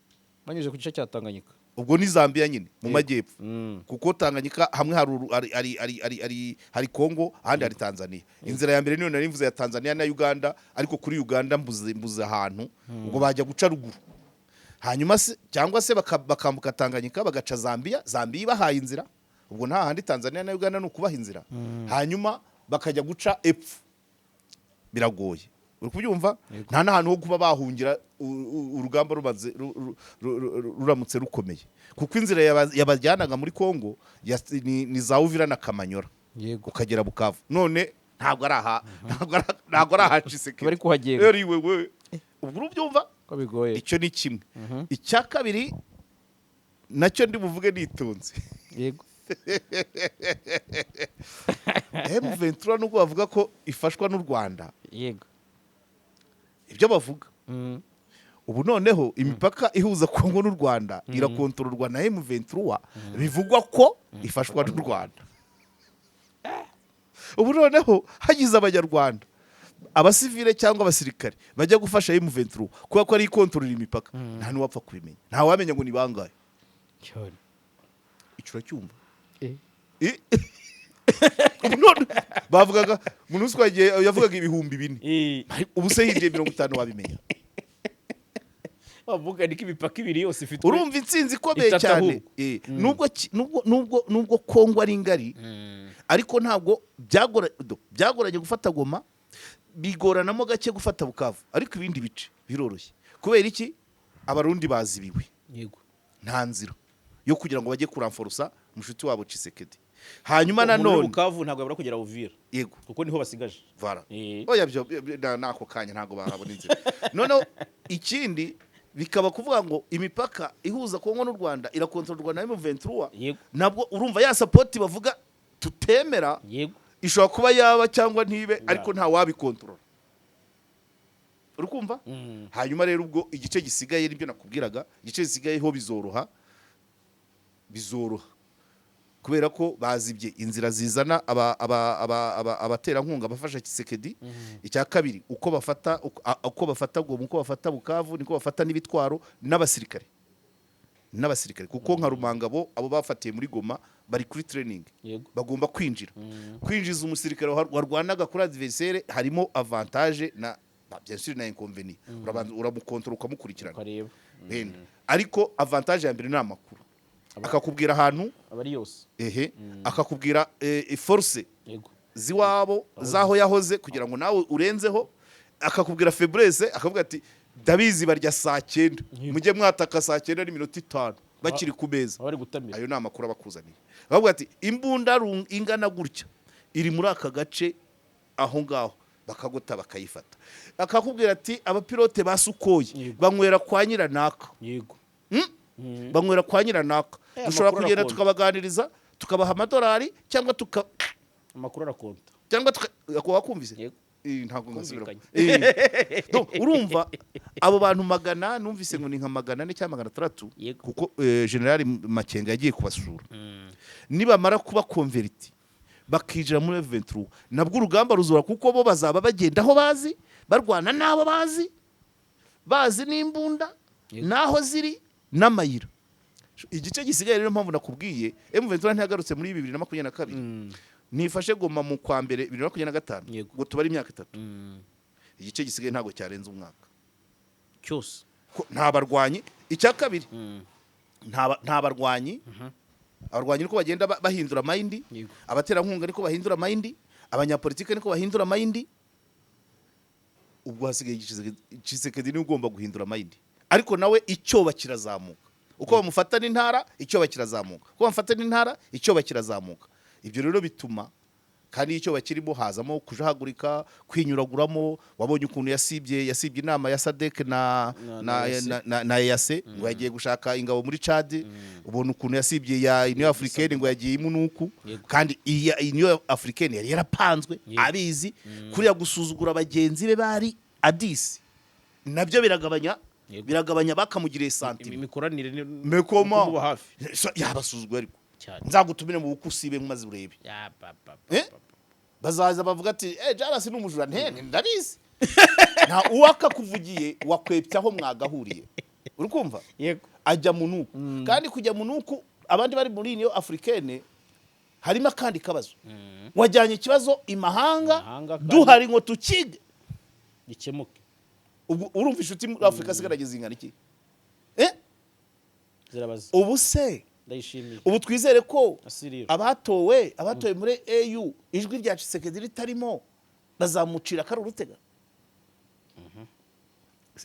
Banyuze ku gice cya Tanganyika. Ubwo ni Zambia nyine mu majyepfo, kuko Tanganyika hamwe hari hari Kongo, ahandi hari Tanzania. Inzira ya mbere niyo nari mvuze ya Tanzania na Uganda, ariko kuri Uganda mbuze ahantu. Ubwo bajya guca ruguru, hanyuma se cyangwa se bakambuka Tanganyika bagaca Zambia. Zambia ibahaye inzira, ubwo nta handi Tanzania na Uganda ni ukubaha inzira, hanyuma bakajya guca epfo. Biragoye, uri kubyumva? Nta n'ahantu ho kuba bahungira urugamba rumaze ruramutse rukomeye, kuko inzira yabajyanaga muri Kongo ni za Uvira na Kamanyora, ukagera Bukavu. None ntabwo ari aha, ntabwo ari aha Tshisekedi Bari kuhagenda. Eri wewe, ubwo urubyumva? Ko bigoye. Icyo ni kimwe. Icya kabiri nacyo ndi buvuge nitonze. M23, nubwo bavuga ko ifashwa n'u Rwanda, ibyo bavuga, ubu noneho imipaka ihuza Kongo n'u Rwanda irakontororwa na M23 bivugwa ko ifashwa n'u Rwanda. Ubu noneho hagize Abanyarwanda, abasivile cyangwa abasirikare, bajya gufasha M23 kubera ko ari ikontorora imipaka, nta n'uwapfa kubimenya, nta wamenya ngo ni bangahe. Cyane. Icyo uracyumva? Ubu none bavugaga umuntu twagiye yavugaga 4000. Ubu se hinjiye 50, wabimenya? Bavuga niko imipaka ibiri yose ifite. Urumva intsinzi ikomeye Itatu cyane. ahubwo. Nubwo Kongo ari ngari, ariko ntabwo byagoranye gufata Goma, bigoranamo gake gufata Bukavu, ariko ibindi bice biroroshye. Kubera iki? Abarundi bazibiwe. Nta nzira yo kugira ngo bajye kuramforosa mushuti wabo Tshisekedi. Hanyuma Umuntu uri nanone Bukavu ntabwo yabura kugera Uvira, kuko niho basigaje. Vara. Oya, byo nako kanya ntabwo bahabona inzira. Noneho ikindi bikaba kuvuga ngo imipaka ihuza Kongo n'u Rwanda irakontororwa na M23. Nabwo urumva ya support bavuga tutemera ishobora kuba yaba cyangwa ntibe, ariko nta wabikontorora, uri kumva? Hanyuma rero ubwo igice gisigaye nibyo nakubwiraga, igice gisigaye ho bizoroha, bizoroha kubera ko bazibye inzira zizana abaterankunga bafasha Tshisekedi. Icya kabiri, uko bafata Goma, uko bafata Bukavu, niko bafata n'ibitwaro n'abasirikare, kuko nka Rumangabo abo bafatiye muri Goma bari kuri training, bagomba kwinjira. Kwinjiza umusirikare warwanaga kuri adversaire harimo avantage na Bien sûr, na inconvénient, urabanza uramukontorora, ukamukurikirana. Ukareba. Wenda, ariko avantage ya mbere ni amakuru, akakubwira ahantu aba ari yose. Ehe, akakubwira force ziwabo, zaho yahoze, kugira ngo nawe urenzeho. Akakubwira faiblesse, akavuga ati: "Ndabizi barya saa 9, mujye mwataka saa 9:05 bakiri ku meza." Aba ari gutamira. Ayo ni amakuru aba akuzaniye. Akavuga ati: "Imbunda ingana gutya iri muri aka gace aho ngaho," bakagota bakayifata. Akakubwira ati: "Abapilote ba Sukhoi banywera kwa nyiranaka." Banywera kwa nyiranaka. Dushobora Amakuru kugenda arakonta. tukabaganiriza, tukabaha amadolari cyangwa tuka Amakuru arakonta. Cyangwa tuka wakumvise? Yego. Ntabwo ngasubiramo. Kumvikanye. Donc, urumva abo bantu magana, numvise ngo ni nka 400 cyangwa 600, kuko General Makenga yagiye kubasura. Nibamara kuba converti bakinjira muri M23, nabwo urugamba ruzura, kuko bo bazaba bagenda aho bazi, barwana n'abo bazi, bazi n'imbunda n'aho ziri n'amayira. Igice gisigaye rero, mpamvu nakubwiye M23 ntiyagarutse muri 2022, nifashe Goma mu kwa mbere 2025, ngo tubare imyaka 3, igice gisigaye ntabwo cyarenze umwaka. Cyose. Ko nta barwanyi. Icya kabiri, nta barwanyi. Abarwanyi niko bagenda bahindura mind, abaterankunga niko bahindura mind, abanyapolitike niko bahindura mind. Ubwo hasigaye Tshisekedi, niwe ugomba guhindura mind, ariko nawe icyoba kirazamuka uko bamufata n'intara, icyoba kirazamuka uko bamufata n'intara, icyoba kirazamuka. Ibyo rero bituma kandi iyo icyoba kirimo hazamo kujahagurika, kwinyuraguramo. Wabonye ukuntu yasibye inama ya SADC na Na EAC. na EAC, ngo yagiye gushaka ingabo muri Chad. Ubona ukuntu yasibye ya Union Africaine, ngo yagiye imunuku, kandi iya Union Africaine yari yarapanzwe abizi. Kuriya gusuzugura bagenzi be bari Addis nabyo biragabanya biragabanya bakamugiriye sentiment. Imikoranire ni Mekoma. kumuba hafi. Yabasuzuguye ariko. Cyane. Nzagutumire mu bukwe usibe maze urebe. Ya, ba, ba, ba, Eh? ba. Bazaza bavuga ati: "Eh, Jarasi ni umujura." Ntene ndabizi, nta uwakakuvugiye wakwepye aho mwagahuriye, uri kumva? Yego. Ajya munuku, kandi kujya munuku abandi bari muri Union Africaine, harimo akandi kabazo: wajyanye ikibazo imahanga, Imahanga kandi- duhari ngo tukige, gikemuke. Ubwo urumva inshuti muri Afurika asigaranye zingana iki? Eh? Zirabaza. Ubu se Ndayishimiye. ubu twizere ko Asiriro. abatowe muri AU, ijwi rya Tshisekedi ritarimo, bazamucira akari urutega?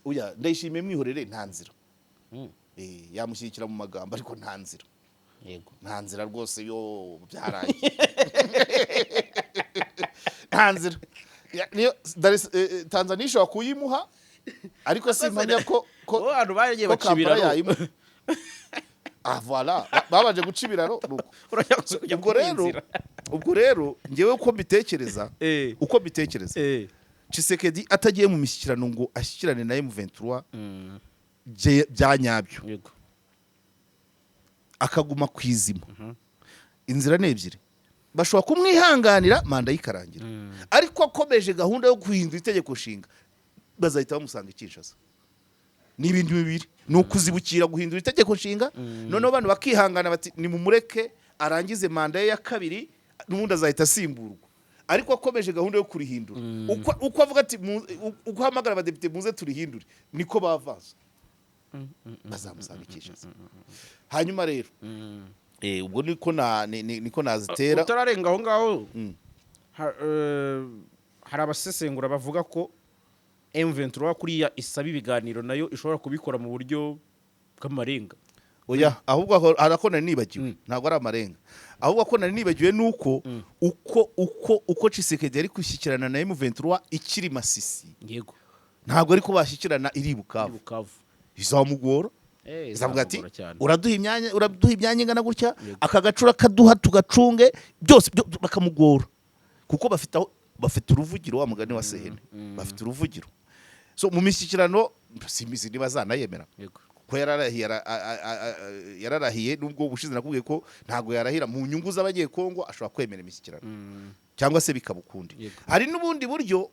Oya, Ndayishimiye mwihorere, nta nzira. Yamushyigikira mu magambo, ariko nta nzira. Nta nzira rwose, yo byarangiye, nta nzira. Niyo Tanzania ishobora kuyimuha, ariko simpamya ko Bo abantu bagiye ko baca Kampala ibiraro. yayimuha. Ah, voilà. Babanje guca ibiraro nuko. Urajya kujya Ubwo kuri rero inzira. Ubwo rero ngewe uko mbitekereza, uko mbitekereza, Tshisekedi atagiye mu mishyikirano ngo ashyikirane na M23 bya nyabyo, akaguma ku izima, inzira ni ebyiri: bashobora kumwihanganira manda ye ikarangira, ariko akomeje gahunda yo guhindura itegeko nshinga, bazahita bamusanga i Kinshasa. Ni ibintu bibiri: ni ukuzibukira guhindura itegeko nshinga, noneho abantu bakihangana bati: "Nimumureke arangize manda ye ya kabiri, n'ubundi azahita asimburwa." Ariko akomeje gahunda yo kurihindura, uko avuga ati uko ahamagara abadepite: "Muze turihindure," niko bavanze, bazamusanga i Kinshasa. Hanyuma rero ubwo niko na niko nazitera. Utararenga aho ngaho, hari abasesengura bavuga ko M23 kuriya isaba ibiganiro, nayo ishobora kubikora mu buryo bw'amarenga. Oya, ahubwo aho hari ako nari nibagiwe. Ntabwo ari amarenga, ahubwo ako nari nibagiwe ni uko uko Tshisekedi yari gushyikirana na M23 ikiri Masisi, ntabwo ariko bashyikirana iri Bukavu. Bukavu. Izamugora. Izavuga ati: Izamugora cyane. Uraduha imyanya ingana gutya, aka gacura kaduha tugacunge byose." Bakamugora kuko bafite aho bafite uruvugiro, wa mugani wa Sehene, bafite uruvugiro. So mu mishyikirano simbizi niba zanayemera, kuko yararahiye, yararahiye nubwo ubushize nakubwiye ko ntabwo yarahira mu nyungu z'Abanyekongo. Ashobora kwemera imishyikirano cyangwa se bikaba ukundi. Hari n'ubundi buryo,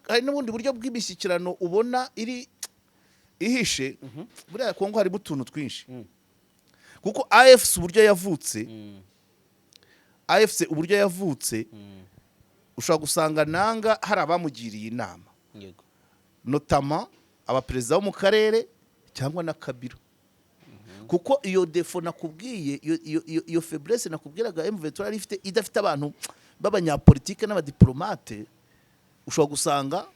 hari n'ubundi buryo bw'imishyikirano ubona iri ihishe. Buriya Kongo harimo utuntu twinshi, kuko AFC uburyo yavutse, AFC uburyo yavutse, ushobora gusanga nanga hari abamugiriye inama. Notamment abaperezida bo mu karere cyangwa na Kabila, kuko iyo défaut nakubwiye, iyo faiblesse nakubwiraga M23 yari ifite, idafite abantu b'abanyapolitike n'abadiplomate, ushobora gusanga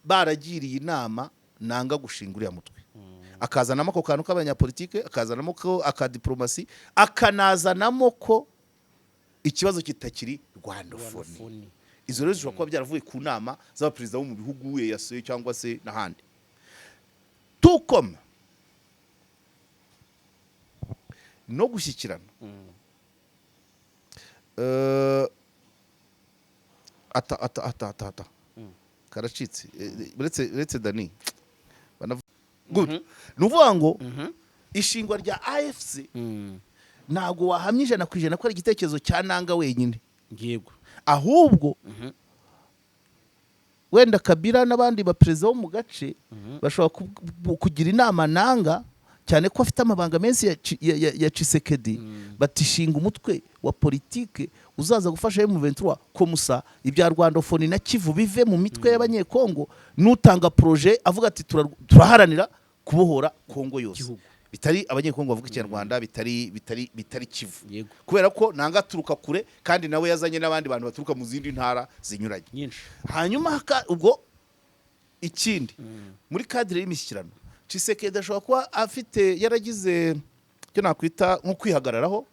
baragiriye inama Nanga gushinga uriya mutwe, akazanamo ako kantu k'abanyapolitike, akazanamo ko akadiplomasi, akanazanamo ko ikibazo kitakiri rwandophonie. Rwandophonie. Izo rero zishobora kuba byaravuye ku nama z'abaperezida bo mu bihugu EAC cyangwa se n'ahandi. Tukoma no gushyikirana. Ata ata ata ata ata karacitse. Uretse Dani. Good, ni ukuvuga ngo ishingwa rya AFC ntabwo wahamya 100% ko ari igitekerezo cya Nanga wenyine, ahubwo wenda Kabila n'abandi baperezida bo mu gace bashobora kugira inama Nanga, cyane ko afite amabanga menshi ya Tshisekedi, batishinga umutwe wa politike uzaza gufasha M23 komusa ibya rwandophonie na Kivu bive mu mitwe y'Abanyekongo, n'utanga projet avuga ati: "Turaharanira kubohora Kongo yose." Igihugu. Bitari Abanyekongo bavuga Ikinyarwanda, bitari Kivu, kubera ko Nanga aturuka kure kandi nawe yazanye n'abandi bantu baturuka mu zindi ntara zinyuranye nyinshi. Hanyuma ubwo ikindi, muri cadre y'imishyikirano, Tshisekedi ashobora kuba afite yaragize icyo nakwita nko kwihagararaho,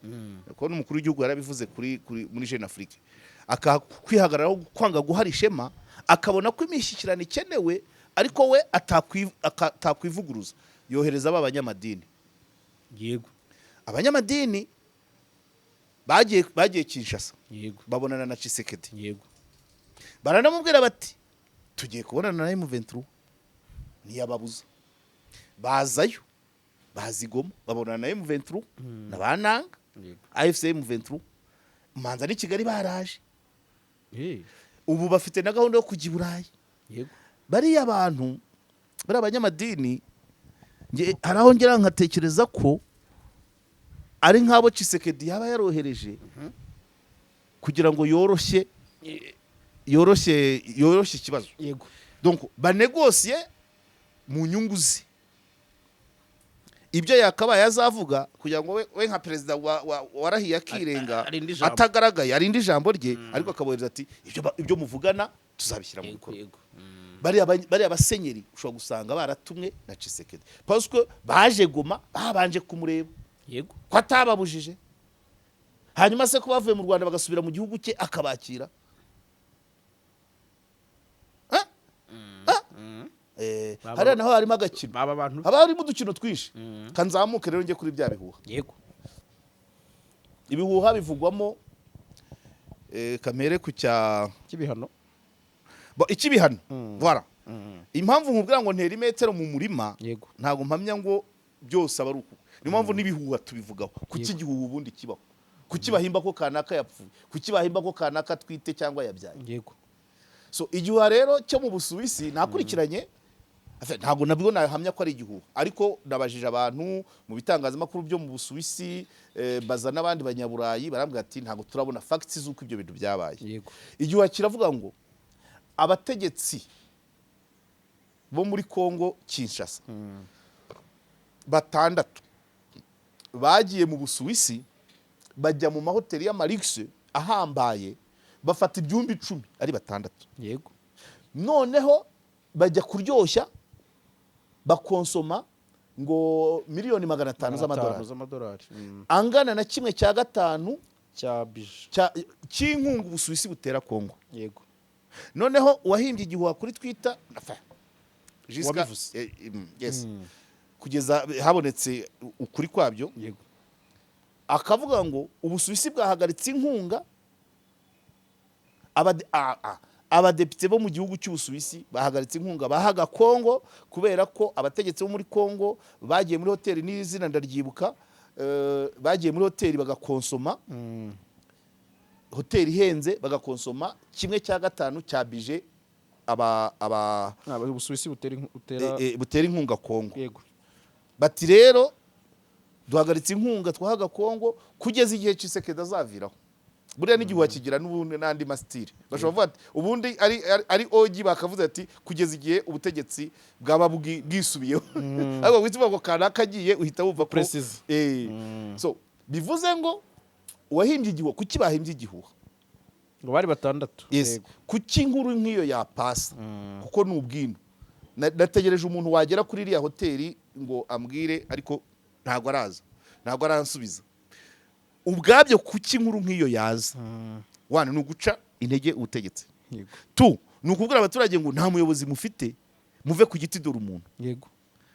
kuko n'umukuru w'igihugu yarabivuze kuri muri Jeune Afrique, kwihagararaho, kwanga guhara ishema, akabona ko imishyikirano ikenewe, ariko we atakwivuguruza, yohereza ba banyamadini. Abanyamadini bagiye Kinshasa, babonana na Tshisekedi, baranamubwira bati: "Tugiye kubonana na M23." Ntiyababuza, bazayo, baza i Goma, babonana na M23 na ba Nanga, AFC M23. Manza n'i Kigali baraje. Ubu bafite na gahunda yo kujya i Burayi. Bariya bantu, bariya abanyamadini, nge hari aho ngera nkatekereza ko ari nk'abo Tshisekedi yaba yarohereje kugira ngo yoroshye ikibazo, donc banegosiye mu nyungu ze ibyo yakabaye azavuga, kugira ngo we nka perezida warahiye akirenga Arinde ijambo. atagaragaye, arinde ijambo rye, ariko akabohereza ati: "Ibyo muvugana tuzabishyira mu bikorwa." Bariya basenyeri ushobora gusanga baratumwe na Tshisekedi, parce que baje Goma babanje kumureba, ko atababujije. Hanyuma se ko bavuye mu Rwanda bagasubira mu gihugu cye akabakira? Ah? Ah? Hariya naho harimo agakino, baba bantu haba harimo udukino twinshi. Kanzamuke rero njye kuri bya bihuha. Ibihuha bivugwamo, kamere ku cya cy'ibihano. Bo, icy'ibihano, voilà. Impamvu nkubwira ngo ntera imetero mu murima, ntabwo mpamya ngo byose aba ari uku. Niyo mpamvu n'ibihuha tubivugaho. Kuki igihuha ubundi kibaho? Kuki bahimba ko kanaka yapfuye? Kuki bahimba ko kanaka atwite cyangwa yabyaye? So igihuha rero cyo mu Busuwisi nakurikiranye. Enfin, ntabwo nabwo nahamya ko ari igihuha, ariko nabajije abantu mu bitangazamakuru byo mu Busuwisi, baza n'abandi banyaburayi, barambwira ati: "Ntabwo turabona facts z'uko ibyo bintu byabaye." Igihuha kiravuga ngo abategetsi bo muri Kongo Kinshasa batandatu bagiye mu Busuwisi, bajya mu mahoteli y'ama luxe ahambaye, bafata ibyumba 10 ari batandatu. Noneho bajya kuryoshya, bakonsoma ngo miliyoni 500 z'amadolari, z'amadolari. Angana na 1/3 cya budget cy'inkunga Ubusuwisi butera Kongo. Noneho uwahimbye igihuha kuri Twitter, enfin, Wabivuze. Yes, kugeza habonetse ukuri kwabyo, akavuga ngo Ubusuwisi bwahagaritse inkunga, abadepite bo mu gihugu cy'Ubusuwisi bahagaritse inkunga bahaga Kongo kubera ko abategetsi bo muri Kongo bagiye muri hoteli, n'izina ndaryibuka, bagiye muri hoteli bagakonsoma, hoteli ihenze, bagakonsoma 1/5 cya budget aba Ubusuwisi butera butera inkunga Kongo. Bati: "Rero duhagaritse inkunga twahaga Kongo kugeza igihe Tshisekedi azaviraho." Buriya n'igihuha kigira n'ubundi n'andi ma style. Bashobora kuvuga ati ubundi ari OG, bakavuze ati kugeza igihe ubutegetsi bwaba bwisubiyeho, ariko wita uvuga ngo kanaka agiye, uhita wumva ko Precise. So bivuze ngo uwahimbye igihuha, kuki bahimbye igihuha? Ngo bari batandatu. Yes. Kuki inkuru nk'iyo yapasa? Kuko ni ubwino. Nategereje umuntu wagera kuri iriya hoteli ngo ambwire, ariko ntabwo araza, ntabwo aransubiza. Ubwabyo kuki inkuru nk'iyo yaza? One, ni uguca intege ubutegetsi. Two, ni ukubwira abaturage ngo nta muyobozi mufite, muve ku giti, dore umuntu.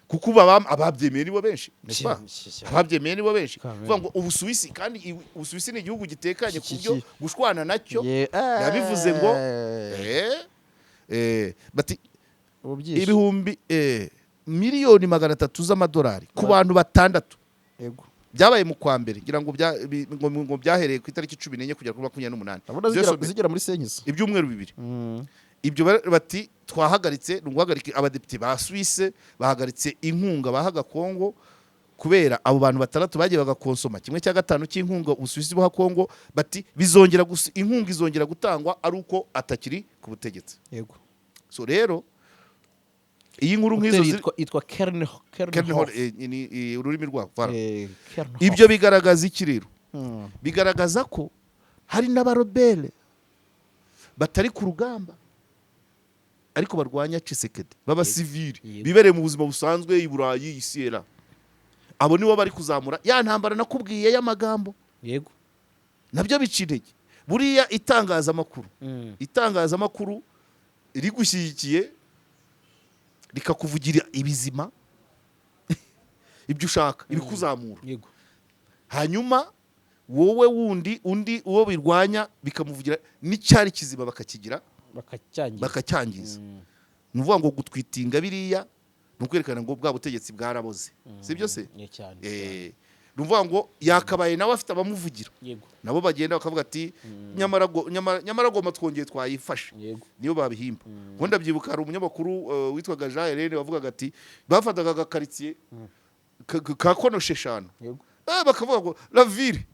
Kuko ubu ababyemeye nibo benshi, n'est-ce pas? Ababyemeye nibo benshi. Kamere. Kuvuga ngo Ubusuwisi, kandi Ubusuwisi ni igihugu gitekanye ku buryo gushwana nacyo Ye- yabivuze ngo bati Ubu byinshi. ibihumbi miliyoni 300 z'amadolari ku bantu batandatu. Byabaye mu kwa mbere, ngira ngo ngo byahereye ku itariki 14 kugera kuri 28. Ndabona zigera muri senyisi. Ibyumweru 2. Ibyo bati twahagaritse, ni uguhagarika, abadepite ba Suisse bahagaritse inkunga bahaga Kongo kubera abo bantu batandatu bagiye bagakonsoma 1/5 cy'inkunga Ubusuwisi buha Kongo. Bati bizongera inkunga izongera gutangwa ari uko atakiri ku butegetsi. So rero iyi nkuru nk'izo Hoteli yitwa Kernhof, Kernhof. Ni ururimi rwabo, voilà. Kernhof. Ibyo bigaragaza iki rero? Bigaragaza ko hari n'abarobere batari ku rugamba ariko barwanya Tshisekedi, b'abasivili, bibereye mu buzima busanzwe i Burayi, isiyera. Abo nibo bari kuzamura ya ntambara nakubwiye y'amagambo. Nabyo bica intege buriya itangazamakuru. Itangazamakuru rigushyigikiye, rikakuvugira ibizima, ibyo ushaka, ibikuzamura. Hanyuma wowe wundi, undi uwo birwanya bikamuvugira n'icyari kizima bakakigira bakacyangiza. Bakacyangiza. Ni ukuvuga ngo gutwitinga biriya ni ukwerekana ngo bwa butegetsi bwaraboze, si byo se? Ni cyane. Ni ukuvuga ngo yakabaye nawe afite abamuvugira, nabo bagenda bakavuga ati nyamara Goma twongeye twayifashe. Niyo babihimba. Ubundi ndabyibuka hari umunyamakuru witwaga Jean Helene wavugaga ati bafataga agakaritsiye ka konoshi eshanu, bakavuga ngo la ville.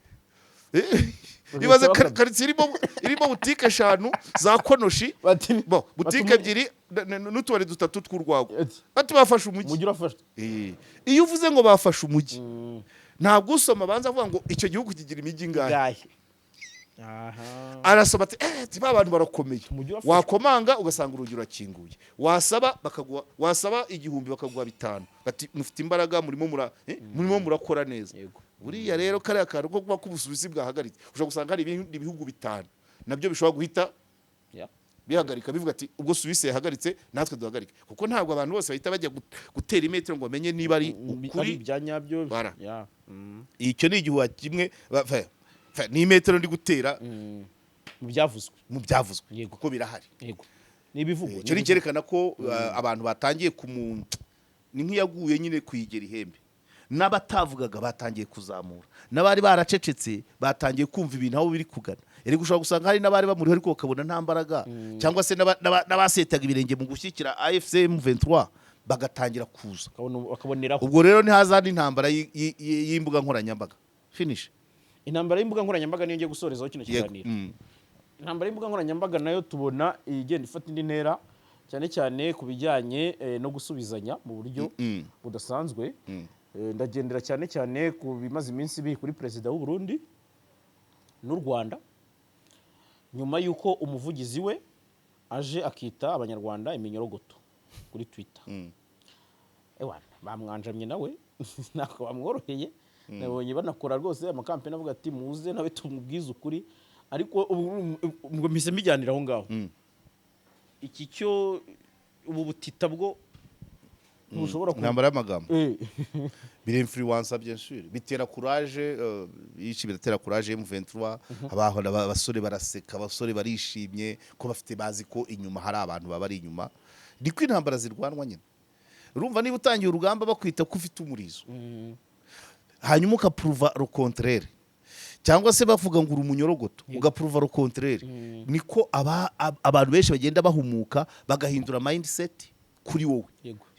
Ibaze karitsiye irimo butike eshanu za konoshi, bo butike ebyiri n'utubari dutatu tw'urwagwa, bati bafashe umujyi. Umujyi urafashwe. Iyo uvuze ngo bafashe umujyi, ntabwo usoma abanza avuga ngo icyo gihugu kigira imijyi ingahe. Gahe. Aha. Arasoma ati ba bantu barakomeye. Umujyi urafashwe. Wakomanga ugasanga urugi rurakinguye, wasaba bakaguha, wasaba 1000 bakaguha 5, bati mufite imbaraga, murimo murakora neza. Buriya rero kariya kantu ko kuba k'Ubusuwisi bwahagaritse, ushobora gusanga hari ibindi bihugu bitanu nabyo bishobora guhita bihagarika, bivuga ati ubwo Suwisi yahagaritse, natwe duhagarike, kuko ntabwo abantu bose bahita bajya gutera imetero ngo bamenye niba ari Ari ukuri. ibya nyabyo. Bara. Icyo ni igihuha kimwe, ni imetero ndi gutera Mu byavuzwe. mu byavuzwe, kuko birahari. Yego, ni ibivugwa. Icyo ni icyerekana ko abantu batangiye kumu ni nk'iyaguye nyine kuyigera ihembe, n'abatavugaga batangiye kuzamura, n'abari baracecetse batangiye kumva ibintu aho biri kugana. Erega ushobora gusanga hari n'abari bamuriho ariko bakabona nta mbaraga, cyangwa se n'abasetaga ibirenge mu gushyigikira AFC M23 bagatangira kuza. Bakaboneraho. Ubwo rero ntihaza n'intambara y'imbuga nkoranyambaga, finish. Intambara y'imbuga nkoranyambaga niyo ngiye gusorezaho kino kiganiro. Intambara y'imbuga nkoranyambaga nayo tubona igenda ifata indi ntera, cyane cyane ku bijyanye no gusubizanya mu buryo budasanzwe. Ndagendera cyane cyane ku bimaze iminsi biri kuri perezida w'u Burundi n'u Rwanda, nyuma y'uko umuvugizi we aje akita Abanyarwanda iminyorogoto kuri Twitter. Ewana, bamwanjamye nawe ntabwo bamworoheye. Nabonye banakora rwose amakampeni avuga ati muze nawe tumubwize ukuri, ariko ubu ngo mpise mbijyanira aho ngaho. Iki cyo ubu butita bwo ntushobora ku Intambara y'amagambo birinfluensa, bien sûr, bitera courage, yici biratera courage M23. Abahora abasore baraseka, abasore barishimye ko bafite, bazi ko inyuma hari abantu baba ari inyuma. Niko intambara zirwanwa nyine. Urumva niba utangiye urugamba bakwita ko ufite umurizo, hanyuma ukapuruva le contraire, cyangwa se bavuga ngo uri umunyorogoto, ugapuruva le contraire, niko abantu benshi bagenda bahumuka, bagahindura mindset kuri wowe.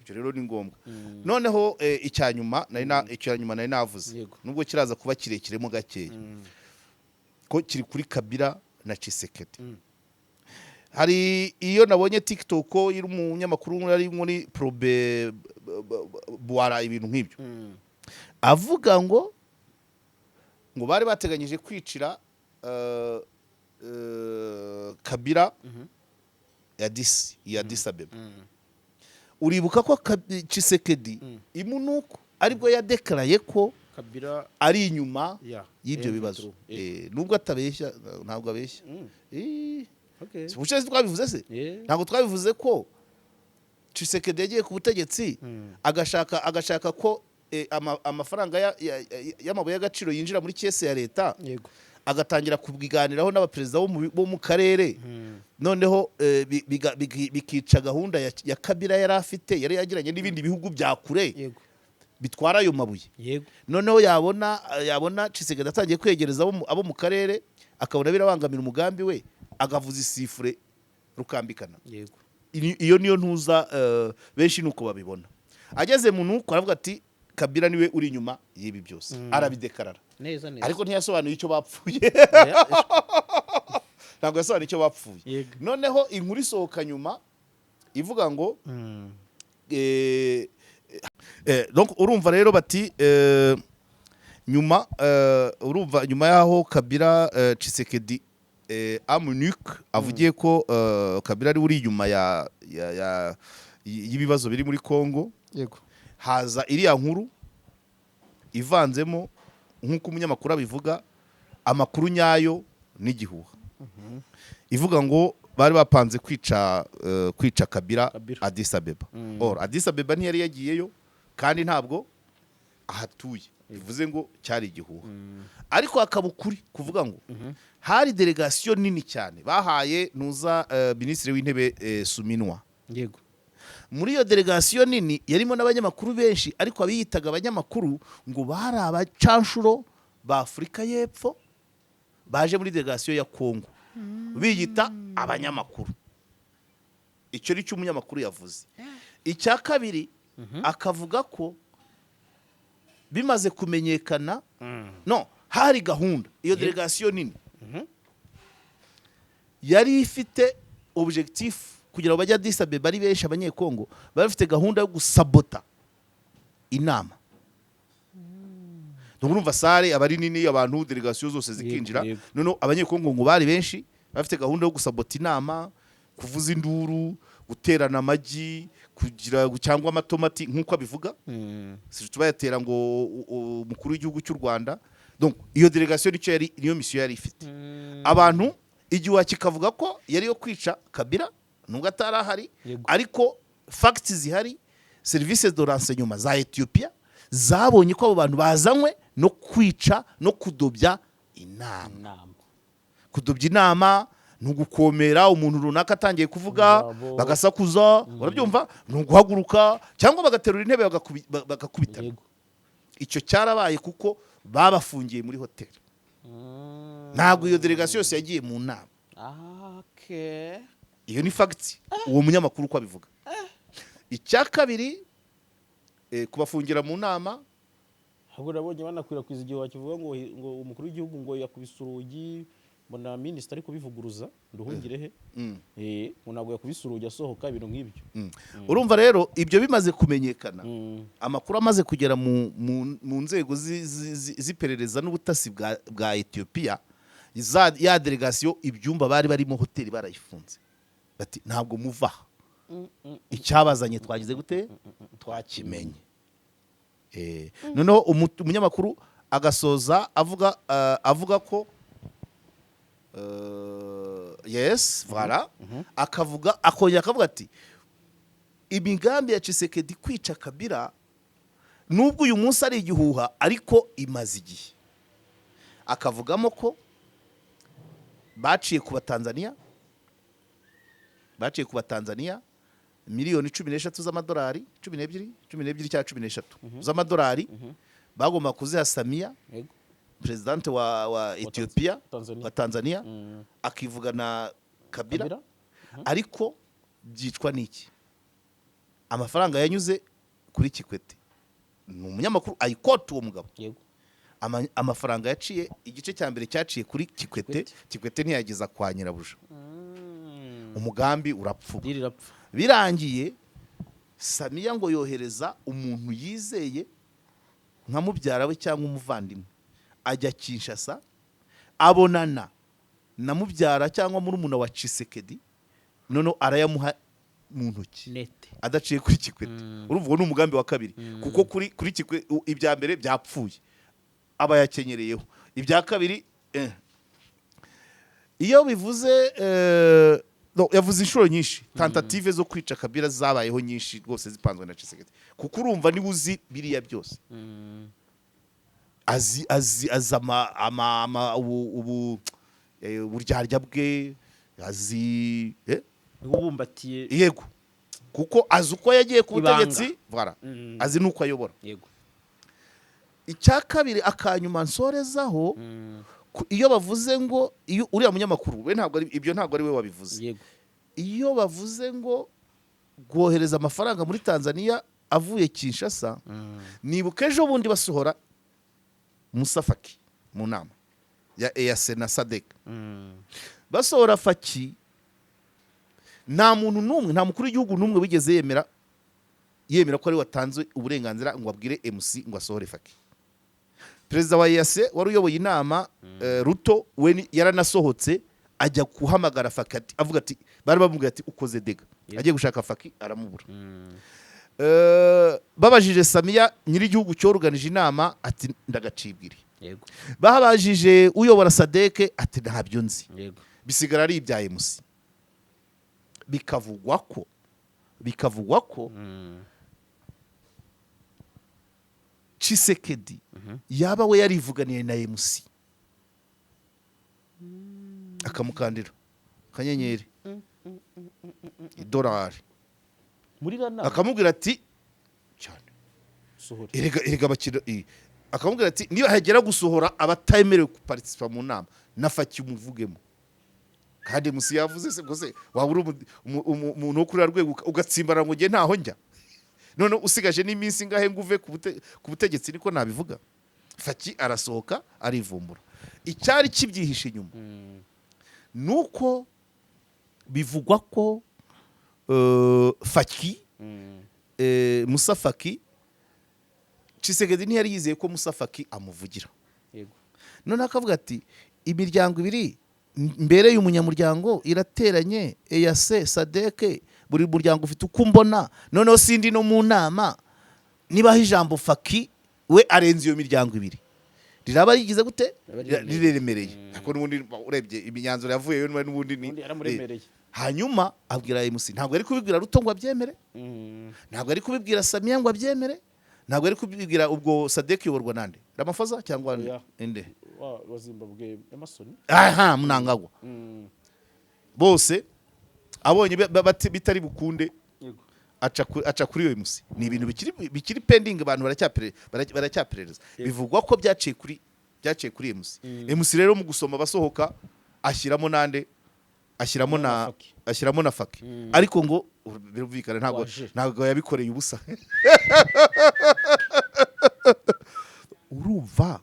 Ibyo rero ni ngombwa. Noneho icya nyuma nari navuze, nubwo kiraza kuba kirekiremo gakeya. Ko kiri kuri Kabila na Tshisekedi. Hari iyo nabonye TikTok iri umunyamakuru ari muri probe buara, ibintu nk'ibyo, avuga ngo bari bateganyije kwicira Kabila ya Addis Abeba. Uribuka ko Tshisekedi imunuko aribwo yadekaraye ko Kabila ari inyuma ya y'ibyo M23. bibazo. Nubwo atabeshya, ntabwo abeshya. Si ubushize twabivuze se? Ntabwo twabivuze ko Tshisekedi yagiye ku butegetsi, agashaka ko amafaranga y'amabuye y'agaciro yinjira muri caisse ya leta, agatangira kubiganiraho n'abaperezida bo mu karere, noneho bikica gahunda ya Kabila yari afite, yari yagiranye n'ibindi bihugu bya kure bitwara ayo mabuye. Noneho yabona Tshisekedi atangiye kwegereza abo mu karere, akabona birabangamira umugambi we, agavuza isifure rukambikana. Iyo niyo ntuza, benshi nuko babibona. Ageze mu nuko aravuga ati Kabila niwe uri inyuma y'ibi byose, arabidekarara. Neza neza. Ariko ntiyasobanuye icyo bapfuye, ntabwo yasobanuye icyo bapfuye. Noneho inkuru isohoka nyuma ivuga ngo donc urumva rero bati nyuma urumva nyuma yaho Kabila, Tshisekedi Amunuk avugiye ko Kabila ari uri inyuma ya y'ibibazo biri muri Congo, haza iriya nkuru ivanzemo, nk'uko umunyamakuru abivuga, amakuru nyayo n'igihuha, ivuga ngo bari bapanze kwica Kabila, Kabila. Addis Abeba. Or Addis Abeba ntiyari yagiyeyo kandi ntabwo ahatuye, bivuze ngo cyari igihuha. Ariko hakaba ukuri kuvuga ngo hari délégation nini cyane bahaye ntuza minisitiri w'intebe Suminwa. Muri iyo délégation nini yarimo n'abanyamakuru benshi, ariko abiyitaga abanyamakuru ngo bari abacanshuro ba Afurika y'Epfo baje muri délégation ya Kongo biyita abanyamakuru. Icyo ni cyo umunyamakuru yavuze. Icya kabiri, akavuga ko bimaze kumenyekana no hari gahunda, iyo délégation nini yari ifite objectif kugira ngo bajye Addis Abeba ari benshi. Abanyekongo bari bafite gahunda yo gusabota inama. Donc urumva salle aba ari nini, abantu, délégation zose zikinjira. Noneho Abanyekongo ngo bari benshi, bafite gahunda yo gusabota inama, kuvuza induru, guterana amagi kugira cyangwa amatomati nk'uko abivuga, si bayatera ngo umukuru w'igihugu cy'u Rwanda. Donc iyo délégation nicyo yari, niyo mission yari ifite. Abantu igihuha kikavuga ko yari yo kwica Kabila nubwo atari ahari. Ariko facts zihari, services de renseignement za Ethiopia zabonye ko abo bantu bazanywe no kwica no kudobya inama. Inama. Kudobya inama ni ugukomera umuntu runaka atangiye kuvuga, Ijambo. bagasakuza, urabyumva, ni uguhaguruka cyangwa bagaterura intebe bagakubitana. Icyo cyarabaye kuko babafungiye muri hoteli. Ntabwo iyo délégation yose yagiye mu nama. Iyo ni fact uwo munyamakuru uko abivuga. Icya kabiri, kubafungira mu nama. Ahubwo nabonye banakwirakwiza igihe wakivuga ngo umukuru w'igihugu ngo yakubise urugi, mbona minisitiri ari kubivuguruza nduhungire he, ngo ntabwo yakubise urugi asohoka, ibintu nk'ibyo. Urumva rero ibyo bimaze kumenyekana, amakuru amaze kugera mu nzego z'iperereza n'ubutasi bwa Ethiopia, ya délégation ibyumba bari barimo, hoteli barayifunze, bati ntabwo muva aha, icyabazanye twagize gute, twakimenye. Noneho umunyamakuru agasoza avuga ko yes, voilà, akavuga, akongera akavuga ati imigambi ya Tshisekedi kwica Kabila, nubwo uyu munsi ari igihuha, ariko imaze igihe. Akavugamo ko baciye ku Batanzania miliyoni 13 z'amadolari, 12, 12 cyangwa 13 z'amadolari, bagomba kuziha Samia, présidente wa Ethiopia, Tanzania. wa Tanzania, akivugana Kabila. Kabila? Ariko byicwa n'iki? Amafaranga yanyuze kuri Kikwete. Ni umunyamakuru ayikota uwo mugabo. Amafaranga yaciye, igice cya mbere cyaciye kuri Kikwete. Kikwete ntiyageza kwa nyirabuja, umugambi urapfuba. Deal irapfa. Birangiye, Samiya ngo yohereza umuntu yizeye nka mubyara we cyangwa umuvandimwe, ajya Kinshasa, abonana na mubyara cyangwa murumuna wa Tshisekedi, noneho arayamuha mu ntoki nete adaciye kuri Kikwete. Urumva, uwo ni umugambi wa kabiri, kuko kuri Kikwete ibya mbere byapfuye, aba yakenyereyeho ibya kabiri. Iyo bivuze no, yavuze inshuro nyinshi tentative zo kwica Kabila zabayeho nyinshi rwose, zipanzwe na Tshisekedi, kuko urumva niwe uzi biriya byose, azi ama ubu uburyarya bwe azi. Ubumbatiye. Yego, kuko azi uko yagiye ku Ibanga. butegetsi, voilà. Azi n'uko ayobora. Icya kabiri, akanyuma nsorezaho, iyo bavuze ngo, iyo uriya munyamakuru we, ntabwo ari ibyo, ntabwo ari we wabivuze. Iyo bavuze ngo kohereza amafaranga muri Tanzania avuye Kinshasa, nibuka ejo bundi basohora Musa Faki mu nama ya EAC na SADC. Basohora Faki, nta muntu n'umwe, nta mukuru w'igihugu n'umwe wigeze yemera ko ari we watanze uburenganzira ngo abwire MC ngo asohore Faki. Perezida wa EAC wari uyoboye inama, Ruto, we yaranasohotse ajya guhamagara Faki, avuga ati, bari bamubwiye ati ukoze dégâts. Agiye gushaka Faki aramubura. Babajije Samiya, nyir'igihugu cyoruganije inama, ati ndagacibwire. Babajije uyobora SADC, ati ntabyo nzi. Bisigara ari ibya MC. Bikavugwa ko Tshisekedi yaba we yarivuganiye na MC, akamukandira akanyenyeri, idolari, muri rana akamubwira ati cyane sohora. Erega bakira, akamubwira ati niba hagera gusohora abatemerewe kuparticipa mu nama na Faki umuvugemo. Kandi musi yavuze se, bwo se waba uri umuntu wo kuri ruriya rwego ugatsimbara ngo njye ntaho njya, none usigaje n'iminsi ingahe ngo uve ku butegetsi? Niko nabivuga. Faki arasohoka arivumbura. Icyari kibyihishe inyuma nuko bivugwa ko Faki, Musa Faki, Tshisekedi ntiyari yizeye ko Musa Faki amuvugira. Noneho akavuga ati imiryango ibiri mbere y'umunyamuryango irateranye, EAC, SADC, buri muryango ufite uko umbona, noneho sindi no mu nama, nibaho ijambo Faki we arenze iyo miryango ibiri, riraba rigize gute? Riraba riremereye. Riremereye, ariko n'ubundi urebye imyanzuro yavuyeyo n'ubundi ni Ubundi yaramuremereye. Hanyuma abwira MC, ntabwo ari kubibwira Ruto ngo abyemere, ntabwo ari kubibwira Samiya ngo abyemere, ntabwo ari kubibwira, ubwo SADC iyoborwa nande? Ramaphosa cyangwa Oya. inde? Wa Zimbabwe, Emerson. Aha Mnangagwa. Bose abonye bitari bukunde, aca kuri uyu musi. Ni ibintu bikiri pending, abantu baracyaperereza. Bivugwa ko byaciye kuri MC. MC rero mu gusoma basohoka ashyiramo nande? Ashyiramo na Na Faki. Ashyiramo na Faki, ariko ngo birumvikana ntabwo Waje. ntabwo yabikoreye ubusa. Urumva,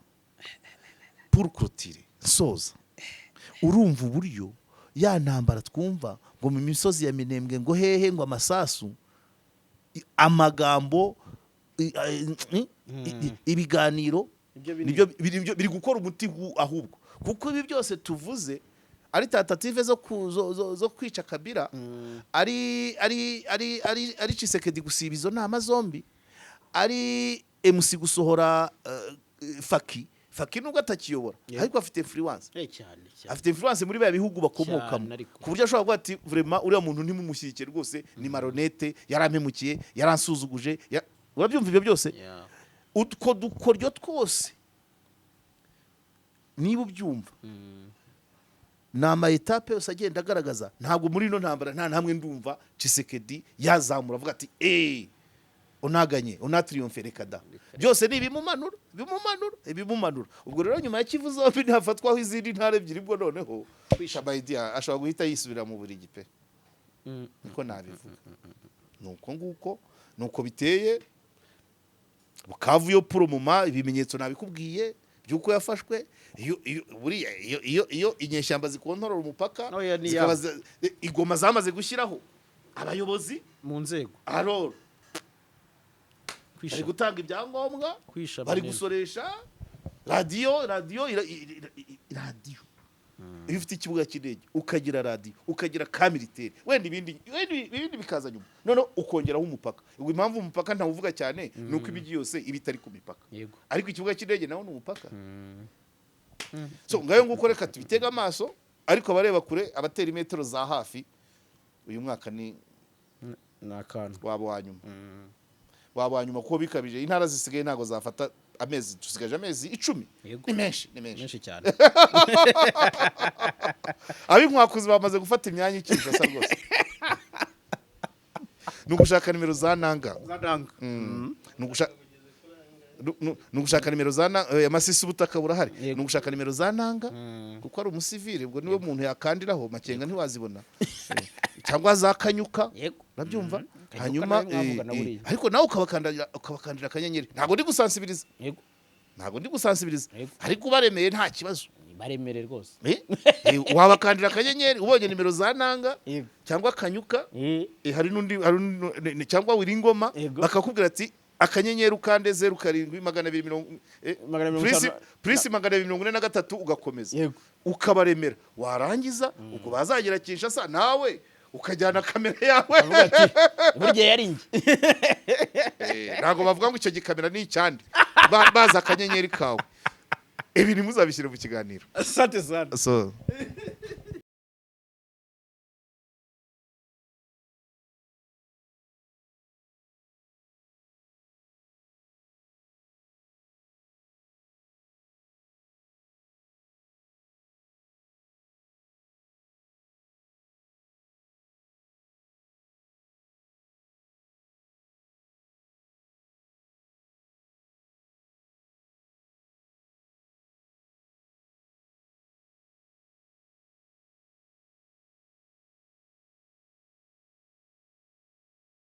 pour clôturer, nsoza, urumva uburyo ya ntambara twumva ngo mu misozi ya Minembwe, ngo hehe, ngo amasasu, amagambo, ibiganiro Ibyo binini. nibyo biri gukora umuti ahubwo, kuko ibi byose tuvuze ari tentative zo kwica Kabila, ari Tshisekedi gusiba izo nama zombi, ari MC gusohora Faki. Faki nubwo atakiyobora, ariko afite influence. Cyane cyane. Afite influence muri bya bihugu bakomokamo, Cyane ariko. ku buryo ashobora kuvuga ati vraiment uriya muntu ntimumushyigikire rwose, ni marionnette, yarampemukiye, yaransuzuguje, urabyumva ibyo byose, utwo dukoryo twose niba ubyumva, ni ama étapes yose agenda agaragaza. Ntabwo muri ino ntambara nta namwe ndumva Tshisekedi yazamura avuga ati eee, unaganye, unatriyomfe. Reka da, byose ni ibimumanura, ibimumanura, ibimumanura. Ubwo rero nyuma ya Kivu zombi ntihafatwaho izindi ntara ebyiri, bwo noneho Shabayidiya ashobora guhita yisubira mu burigi pe. Niko nabivuga, nuko nguko nuko biteye. Bukavu yo puromoma ibimenyetso nabikubwiye. By'uko yafashwe. Iyo buriya iyo inyeshyamba zikontorora umupaka, Oya, ni zikaba yabo. Igoma zamaze gushyiraho abayobozi mu nzego. Aroro bari kwisha gutanga ibyangombwa, kwisha bari maneno. Gusoresha radiyo. Iyo ufite ikibuga cy'indege, ukagira radiyo, ukagira ka militaire, wenda ibindi bikaza nyuma, noneho ukongeraho umupaka. Ubwo impamvu umupaka ntawuvuga cyane ni uko imijyi yose iba itari ku mipaka, ariko ikibuga cy'indege naho ni umupaka. So ngayo nguko, reka tubitege amaso. Ariko abareba kure, abatera imetero za hafi, uyu mwaka ni Ni akantu. Waba wa nyuma, waba wa nyuma, kuko bikabije intara zisigaye ntabwo zafata amezi. Dusigaje amezi 10. Ni menshi, ni menshi. Menshi cyane. Ab'inkwakuzi bamaze gufata imyanya ikinshasa rwose. Ni ugushaka nimero za Nanga. Ni ugushaka nimero za Masisi, ubutaka burahari. Ni ugushaka nimero za Nanga, kuko ari umusivile, ubwo niwe muntu yakandiraho. Makenga ntiwazibona. Cyangwa za Kanyuka. Urabyumva? Kanyuka Hanyuma nawe mwavugana buriya. Ariko nawe ukabakandira akanyenyeri. Ntabwo ndi gusansibiriza. Ntabwo ndi gusansibiriza. Ariko ubaremeye nta kibazo. Baremere rwose. Wabakandira akanyenyeri ubonye nimero za Nanga cyangwa Kanyuka. Hari n'undi cyangwa Wiringoma. Bakakubwira ati akanyenyeri ukande 07 200 250. Plus 243, ugakomeza. Ukabaremera, warangiza ubwo bazagera Kinshasa nawe ukajyana kamera yawe. Avuga ati burya yari njye. Ntabwo bavuga ngo icyo gikamera ni icyande. Bazi akanyenyeri kawe. Ibi ntimuzabishyire mu kiganiro. Asante sana. So.